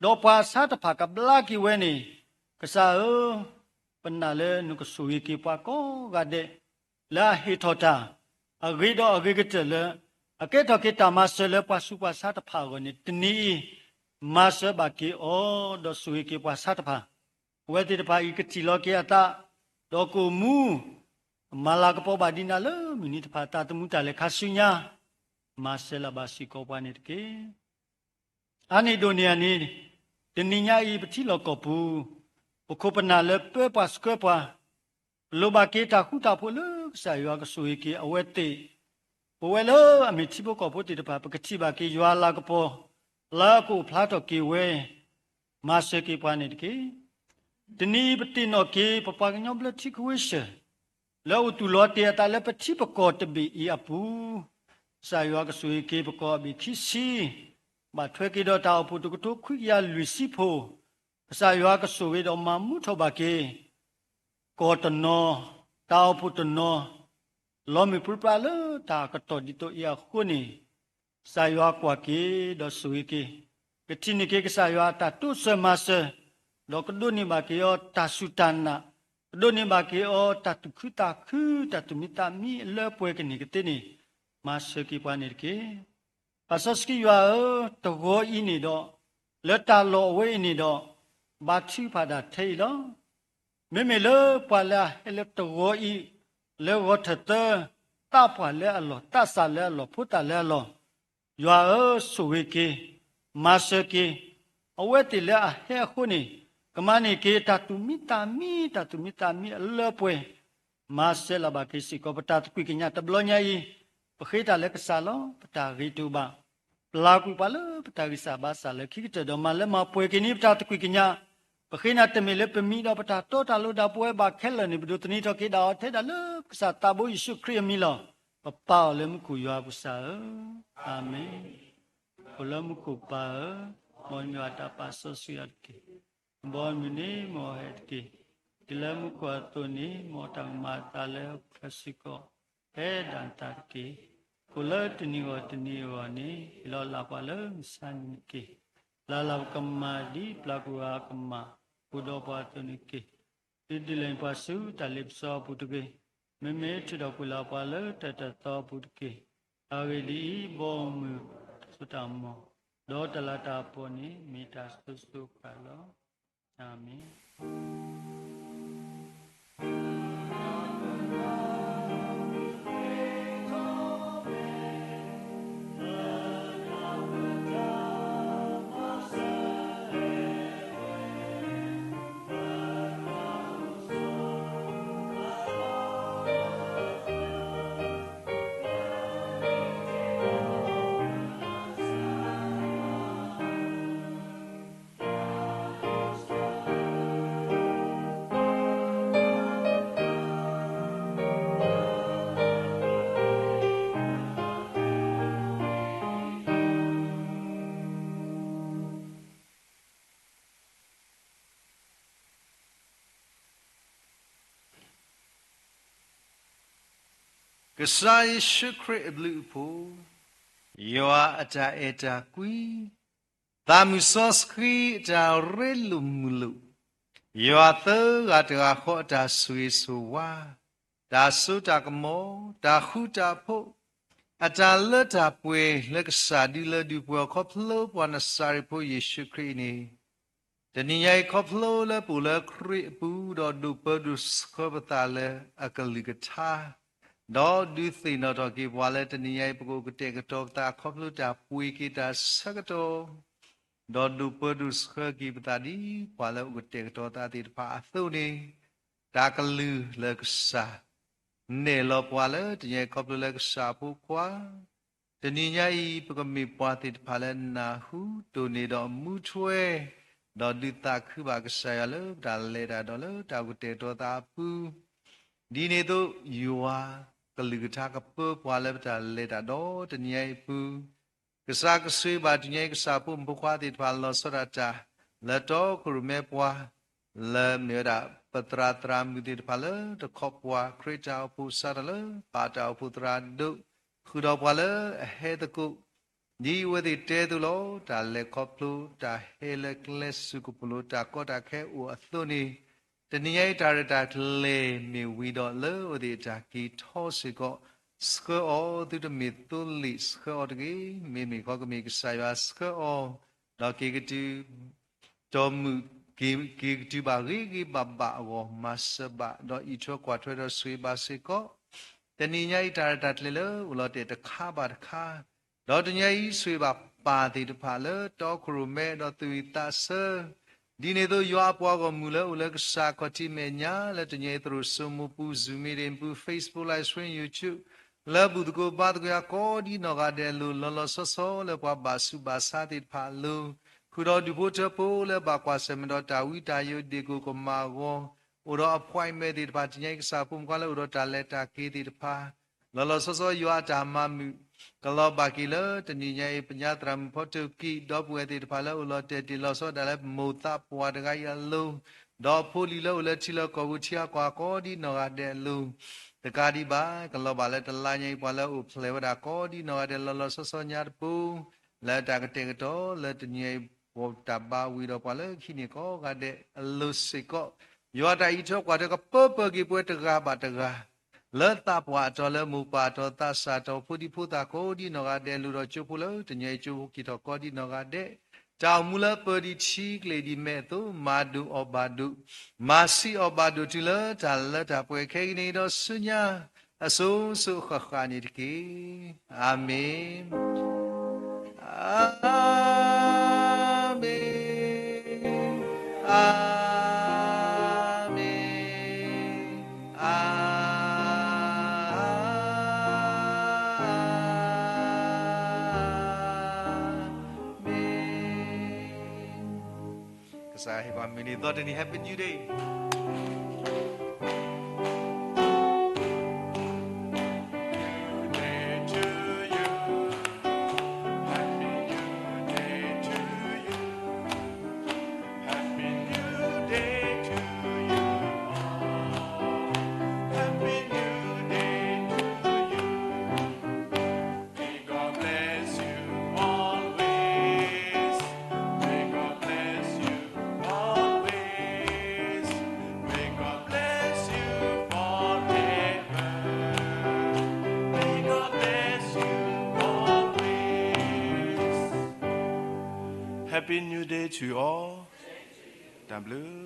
ဒီးပှၤဆါတဖၣ်ကဘျါက့ၤဝဲန့ၣ်, ကစၢ်ဧၢ, ပနာ်လၢနကဆိၣ်ဂ့ၤက့ၤပှၤကိးဂၤဒဲး, လၢအဟ့ၣ်ထီၣ်တၢ်, အဂ့ၤဒီးအဂ့ၤကတၢၢ်လၢ, အကဲထီၣ်က့ၤတၢ်မၤစၢၤလၢပှၤဆူးပှၤဆါတဖၣ်အဂီၢ်န့ၣ် တနံၤအံၤ, မၤစၢၤဘၣ်က့ၤအီၤ, ဒီးဆိၣ်ဂ့ၤက့ၤပှၤဆါတဖၣ်, အဝဲသ့ၣ်တဖၣ်အံၤကထံၣ်လီၤက့ၤအသး, ဒီးကအိၣ်မူ, မၤလၤကပီၤဘၣ်ဒံးနၤလၢမုၢ်နံၤတဖၣ်သးသမူတၢ်လဲၤခါဆူညါ, မၤစၢၤလၢ်ဘၣ်စ့ၢ်ကီးပှၤန့ၣ်တက့ၢ်. အါန့ၢ်ဒိၣ်န့ၢ်အန့ၣ်, တနံၤညါအံၤပထံလီၢ်ကီၢ်ပူၤ, ပခိၣ်ပနၢ်လၢပၢပှၤဆှၢပှၤ, ပလိၣ်ဘၣ်က့ၤတၢ်ဃူတၢ်ဖိးလၢကစၢ်ယွၤကဆိၣ်ဂ့ၤက့ၤအဝဲသ့ၣ်, ပဝဲလၢအမ့ၢ်ထံဖိကီၢ်ဖိသ့ၣ်တဖၣ် ပကထံၣ်ဘၣ်က့ၤယွၤလၤကပီၤ လၢအကအိၣ်ဖျါထီၣ်က့ၤဝဲ, မၤစၢၤက့ၤပှၤန့ၣ်တက့ၢ်. တနံၤအံၤပသ့ၣ်နီၣ်က့ၤ ပပှၤကညီဘျၢထံခဝ့ၡၢၣ် လၢအအိၣ်သူၣ်လီၤတ့ၢ်အသးလၢပထံပကီၢ်တဘ့ၣ်အံၤအပူၤ, ကစၢ်ယွၤကဆိၣ်ဂ့ၤက့ၤပကီၢ်အဘ့ၣ်ခံဆံ, ဘၣ်ထွဲက့ၤဒီးတၢ်အိၣ်ဖှိၣ်တကထိခွံကယၤလွံၢ်ဆံဖိ, ကစၢ်ယွၤကဆိၣ်ဂ့ၤဒီးမၤမူထီၣ်ဘၣ်က့ၤ ကီၢ်တနီၤ, တၢ်အိၣ်ဖှိၣ်တနီၤ, လီၤမုၢ်ပြံပြါလၢတၢ်ကတီၢ်ဒ်သိးအံၤအဃိန့ၣ်, ကစၢ်ယွၤကွၢ်က့ၤဒီးဆိၣ်ဂ့ၤက့ၤ, ကထံၣ်န့ၢ်က့ၤကစၢ်ယွၤအတၢ်တိစၢၤမၤစၢၤ, ဒီးကဒိးန့ၢ်ဘၣ်က့ၤအီၤတၢ်စူၢ်တၢ်နာ်, ကဒိးန့ၢ်ဘၣ်က့ၤအီၤတၢ်သူၣ်ခုသးခု တၢ်သူၣ်မံသးမံအလၢအပှဲၤကန့ၢ်ကသ့န့ၣ်, မၤစၢၤက့ၤပှၤန့ၣ်တက့ၢ်. ပၢ်စီဆှံယွၤဧၢ, တဂီၤအံၤန့ၣ်ဒီး, လၢတၢ်လီၢ်အဝဲအံၤန့ၣ်ဒီး, ဘါထုကဖၣ်ဒၣ်ထဲအံၤလီၤ. မ့မ့ၢ်လၢပှၤလၢအဟဲလၢတဂီၤအံၤ, လၢဂီၤထၢၣ်သၢ, သးပှၢ်လၢအလီၢ်, သးစၢ်လၢအလီၢ်, ဖိသၣ်လၢအလီၢ်, ယွၤဧၢ, ဆိၣ်ဂ့ၤက့ၤ, မၤစၢၤက့ၤ, အဝဲသ့ၣ်လၢအဟဲအဃိန့ၣ်, ကမၤန့ၢ်က့ၤတၢ်သူၣ်မံသးမံ, တၢ်သူၣ်မံသးမံအလၢအပှဲၤ မၤစၢၤလၢ်ဘၣ်က့ၤစ့ၢ်ကီး ပတၢ်သကွံၢ်ကညးတဘျီညါအံၤ, ပဃ့တၢ်လၢကစၢ်လီၤ. ပတၢ်ဂ့ၤတအိၣ်ဘၣ်, ပျၢ်ကွံာ်ပှၤလၢပတၢ်ဂံၢ်စၢ်ဘါစၢ်လၢခံကတၢၢ်ဒီး မၤလၢမၤပှဲၤက့ၤန့ၢ်ပတၢ်သကွံၢ်ကညး, ပဃ့နၤတမ့ၢ်လၢပမံၤဒီးပတၢ်တီတၢ်လိၤဒၣ်ပဝဲဘၣ်ခဲလၢာ်န့ၣ် ပဒိးသန့ၤထီၣ်က့ၤဒၣ်အီၤထဲဒၣ်လၢပကစၢ်သးဘိယ့ၣ်ၡူးခရံာ်အမံၤလီၤ. ပပၢ်အီၤလၢမူခိၣ်ယွၤပကစၢ်ဧၢ, အၤမ့ၣ်. အိၣ်လၢမူခိၣ်ပၢ်ဧၢ, မ်နမံၤတၢ်ပာ်စီဆှံအီၤတက့ၢ်. ဘီမုၢ်န့ၣ်မ့ၢ်ဟဲတက့ၢ်. ဒ်လၢမူခိၣ်အသိးန့ၣ်, မ်တၢ်ကမၣ်အသးလၢဟီၣ်ခိၣ်ချၢစ့ၢ်ကီး, ဟဲဒၣ်နသးတက့ၢ်. ကိၣ်လၢတနံၤဂီၢ်တနံၤအဂီၢ်န့ၣ်, ဟ့ၣ်လီၤလၢ်ပှၤလၢမုၢ်ဆါနံၤတက့ၢ်. လၢ်လၢ်ပကမၣ်ဒ်ပျၢ်ကွံာ်အကမၣ်, အိၣ်ဒီးပှၤအသိးန့ၣ်တက့ၢ်. ဒုးဒုးလဲၤပှၤဆူတၢ်လ့ပစီအပူၤတဂ့ၤ. မ့မ့ၢ်ထုးထီၣ်ကွံာ်လၢပှၤလၢတၢ်တၢ်သီအပူၤတက့ၢ်. အဂ့ၢ်ဒ်အံၤ, ဘီမုၢ်တၢ်စိတၢ်ကမီၤ, ဒီးတၢ်လၤတၢ်ကပီၤန့ၣ် မ့ၢ်တၢ်စိၤစိၤဃၣ်ဃၣ်လီၤ. အၤမ့ၣ်. ကစၢ်ယ့ၣ်ၡူးခရံာ်အဘျုးအဖှိၣ်, ယွၤအတၢ်အဲၣ်တၢ်ကွံ, သးမုၢ်စီဆှံအတၢ်ရ့လိာ်မုာ်လိာ်, ယွၤသၢဂၤတဂၤဃီအတၢ်ဆိၣ်ဂ့ၤဆိၣ်ဝါ, တၢ်စိတၢ်ကမီၤ, တၢ်ဃူတၢ်ဖိး, အတၢ်လၢတၢ်ပှဲၤလၢကစၢ်ဒုလၢဒုးပှဲၤအခီဖျိပှၤနစၤရ့းဖိယ့ၣ်ၡူးခရံာ်အံၤန့ၣ်, တနံၤညါအံၤခီဖျိလၢပအိၣ်လၢခရံာ်အပူၤ ဒီးဒိးပၢဒိးဆှၢပသးလၢအကလုၢ်ကထါ, ဒီးဒုးသ့ၣ်နီၣ်ထီၣ်က့ၤပှၤလၢတနံၤညါအံၤ ပကအိၣ်ကတဲာ်ကတီၤပသးခီဖျိတၢ်ပှ့ၤက့ၤတၢ်ဆၢကတီၢ်, ဒီးဒိးပၢဒိးဆှၢက့ၤပသးဒ်ပှၤလၢအိၣ်ကတဲာ်ကတီၤသးသ့ၣ်တဖၣ်အသိးန့ၣ်, တၢ်ကလုၢ်လၢကစၢ် နဲၣ်လီၤပှၤလၢတနံၤညါအံၤခီဖျိလၢကစၢ်အဖိခွါ, တနံၤညါအံၤ ပကမ့ၢ်ပှၤသ့ၣ်တဖၣ်လၢနၢ်ဟူဒိၣ်န့ၢ်ဒီးမူထွဲ, ဒီးဒုးသးခုဘၣ်ကစၢ်ယွၤလၢပတၢ်လဲၤတၢ်ဒီးလၢတၢ်အိၣ်ကတဲာ်ကတီၤသးအပူၤ, ဒ်န့ၣ်အသိးယွၤကလုၢ်ကထါကပၢပှၤလၢပတၢ်လဲၤတၢ်ဒီးတနံၤညါအံၤအပူၤ, ကစၢ်ကဆိၣ်ဂ့ၤဘၣ်တနံၤညါအံၤကစၢ်ဖိမုၣ်ဖိခွါသ့ၣ်တဖၣ်လီၤဆီဒၣ်တၢ် လၢတီခိၣ်ရိၣ်မဲပှၤ လၢမ့ၢ်ဝဲဒၣ်ပသရၣ်သရၣ်မုၣ်သ့ၣ်တဖၣ်လၢတခီပှၤ ခရံာ်တၢ်အိၣ်ဖှိၣ်စးထီၣ်လၢပၢ်တၢ်အိၣ်ဖှိၣ်သရၣ်ဒိၣ် ဃုာ်ဒီးပှၤလၢအဟဲသကိး, ဒ်အဝဲသ့ၣ်တဲအသိးလီၤ. တၢ်လဲၤခီဖျိ တၢ်ဟဲလၢကျဲစူၢ်ကပိာ်လိၤ တၢ်ကီတၢ်ခဲအိၣ်အသိးန့ၣ်, တနံၤညါအံၤတၢ်ရဲၣ်တၢ်ကျဲၤမ့ၢ်ဝံၤဒီးလၢအဝဲသ့ၣ်အတၢ်က့ၤထီၣ်စ့ၢ်ကီး, ဆှၢအီၤသုတမ့ၢ်သိလ့ၣ်ဆှၢအီၤတဂ့ၤ, မ့မ့ၢ်ခီကမ့ၢ်ကစၢ်ယွၤဆှၢအီၤ, ဒီးက့ၤကတုၤ တီၢ်မုၢ်က့ၤကတုၤဘၣ်ဂ့ၤဂ့ၤဘၣ်ဘၣ်အဂီၢ် မၤစၢၤဘၣ် ဒီးအံးထွဲကွၢ်ထွဲဒီးဆိၣ်ဂ့ၤဘၣ်စ့ၢ်ကီး, တနံၤညါအံၤတၢ်ရဲၣ်တၢ်ကျဲၤလၢအိၣ်လီၤတဲာ်တခါဘၣ်တခါ, ဒီးတနံၤညါအံၤဆိၣ်ဂ့ၤဘၣ်ပၢ်သ့ၣ်တဖၣ်လၢ တီခိၣ်ရိၣ်မဲ ဒီးသူၣ်ဝံၣ်သးဆၢ, ဒ်န့ၣ်အသိးယွၤအပှၤဂီၢ်မုၢ်လၢအိၣ်လၢကစၢ်ခီၣ်ထံးမဲာ်ညါ လၢတနံၤညါအံၤသရိာ်စိမိၤပူၤ Zoom meeting ပူၤ Facebook Live Stream YouTube လၢဘူၣ်သကိးဘါသကိးယၤကိးဒ်နီၢ်ဂၤဒဲးအလိၤ, လီၤလီၤဆီဆီလၢပှၤဘၣ်ဆူးဘၣ်ဆါသ့ၣ်တဖၣ်အလိၤ, ဃုာ်ဒီးဒူၣ်ဖိထၢဖိလၢဘၣ်ကွၢ်ဆၢၣ်မဲာ်ဒီးတၢ်ဝံတၢ်ယိာ်ဒ့ၣ်ကိၣ်ကမၣ်အဂီၢ်, အိၣ်ဒီး appointment သ့ၣ်တဖၣ်, တနံၤညါအံၤကစၢ်ဖိမုၣ်ခွါလၢအိၣ်ဒီးတၢ်လဲၤတၢ်က့ၤသ့ၣ်တဖၣ်, လီၤလီၤဆီဆီယွၤအတၢ်မၤမုာ်, ကလီၤဘၣ်က့ၤလၢတနံၤညါအံၤ ပညါသရၣ်မုၣ်ဖီတကံၢ် ဒီပုၢ်ဝဲၢ်သ့ၣ်တဖၣ်လၢအိၣ်လီၤတဲာ်တ့ၢ်လီၤဆီဒၣ်လၢပမိၢ်သးပှၢ်တဂၤအံၤအလိၤ, ဒီးဖိလံၤလၢအိၣ်လၢထံလီၢ်ကီၢ်ပူၤထံဂၤကီၢ်ဂၤကိးဒ်နီၢ်ဂၤဒဲးအလိၤ, တကးဒံးဘၣ် ကလီၤဘၣ်လၢတလါညါအံၤ ပှၤလၢအိၣ်ဖျဲၣ်ဝဲဒၣ်ကိးဒ်နီၢ်ဂၤဒဲး လီၤလီၤဆီဆီညါတပူၤ, လၢတၢ်ကတဲာ်ကတီၤလၢတနံၤအံၤ ပတၢ်ဘါဝံၤဒီးပှၤလၢဟံးန့ၢ်ကိးဂၤဒဲးအလိၤစ့ၢ်ကီး, ယွၤတၢ်အံးထွဲကွၢ်ထွဲကပၢပၢက့ၤပှၤတဂၤဘၣ်တဂၤ လၢသးပှၢ်အတီၤ လၢမိၢ်ပၢ်အတီၤ သးစၢ်အတီၤ ဖိဒံဖိသၣ်ကိးဒ်နီၢ်ဂၤဒဲး လူၤဒီးကၠိဖိလၢတနံၤအံၤကၠိဖိက့ၤထီၣ်ကိးဒ်နီၢ်ဂၤဒဲး, တၢ်အိၣ်မူလၢပၢၤဒံးထံကျိၣ်ဒံးမဲာ်အသိး မၤဒိၣ်အီၣ်ဘၣ်ဒိၣ်, မၤဆံးအီၣ်ဘၣ်ဒိၣ်တုၤလၢတၢ်လၢတၢ်ပှဲၤခဲကနံၣ်အံၤဒီးဆူညါ အစိၤစိၤအဃၣ်ဃၣ်န့ၣ်တက့ၢ်. အၤမ့ၣ်, အၤမ့ၣ်, အၤမ့ၣ်, အၤမ့ၣ်. ကစၢ်ဟ့ၣ်ပှၤမုၢ်နံၤသီတနံၤ Happy New Day. Happy New Day to you. Happy New Day to you. Happy New Day to you all. Happy New Day to you. May God bless you always. May God bless you always. May God bless you forever. May God bless you always. Happy New Day to you all. တၢ်ဘျုး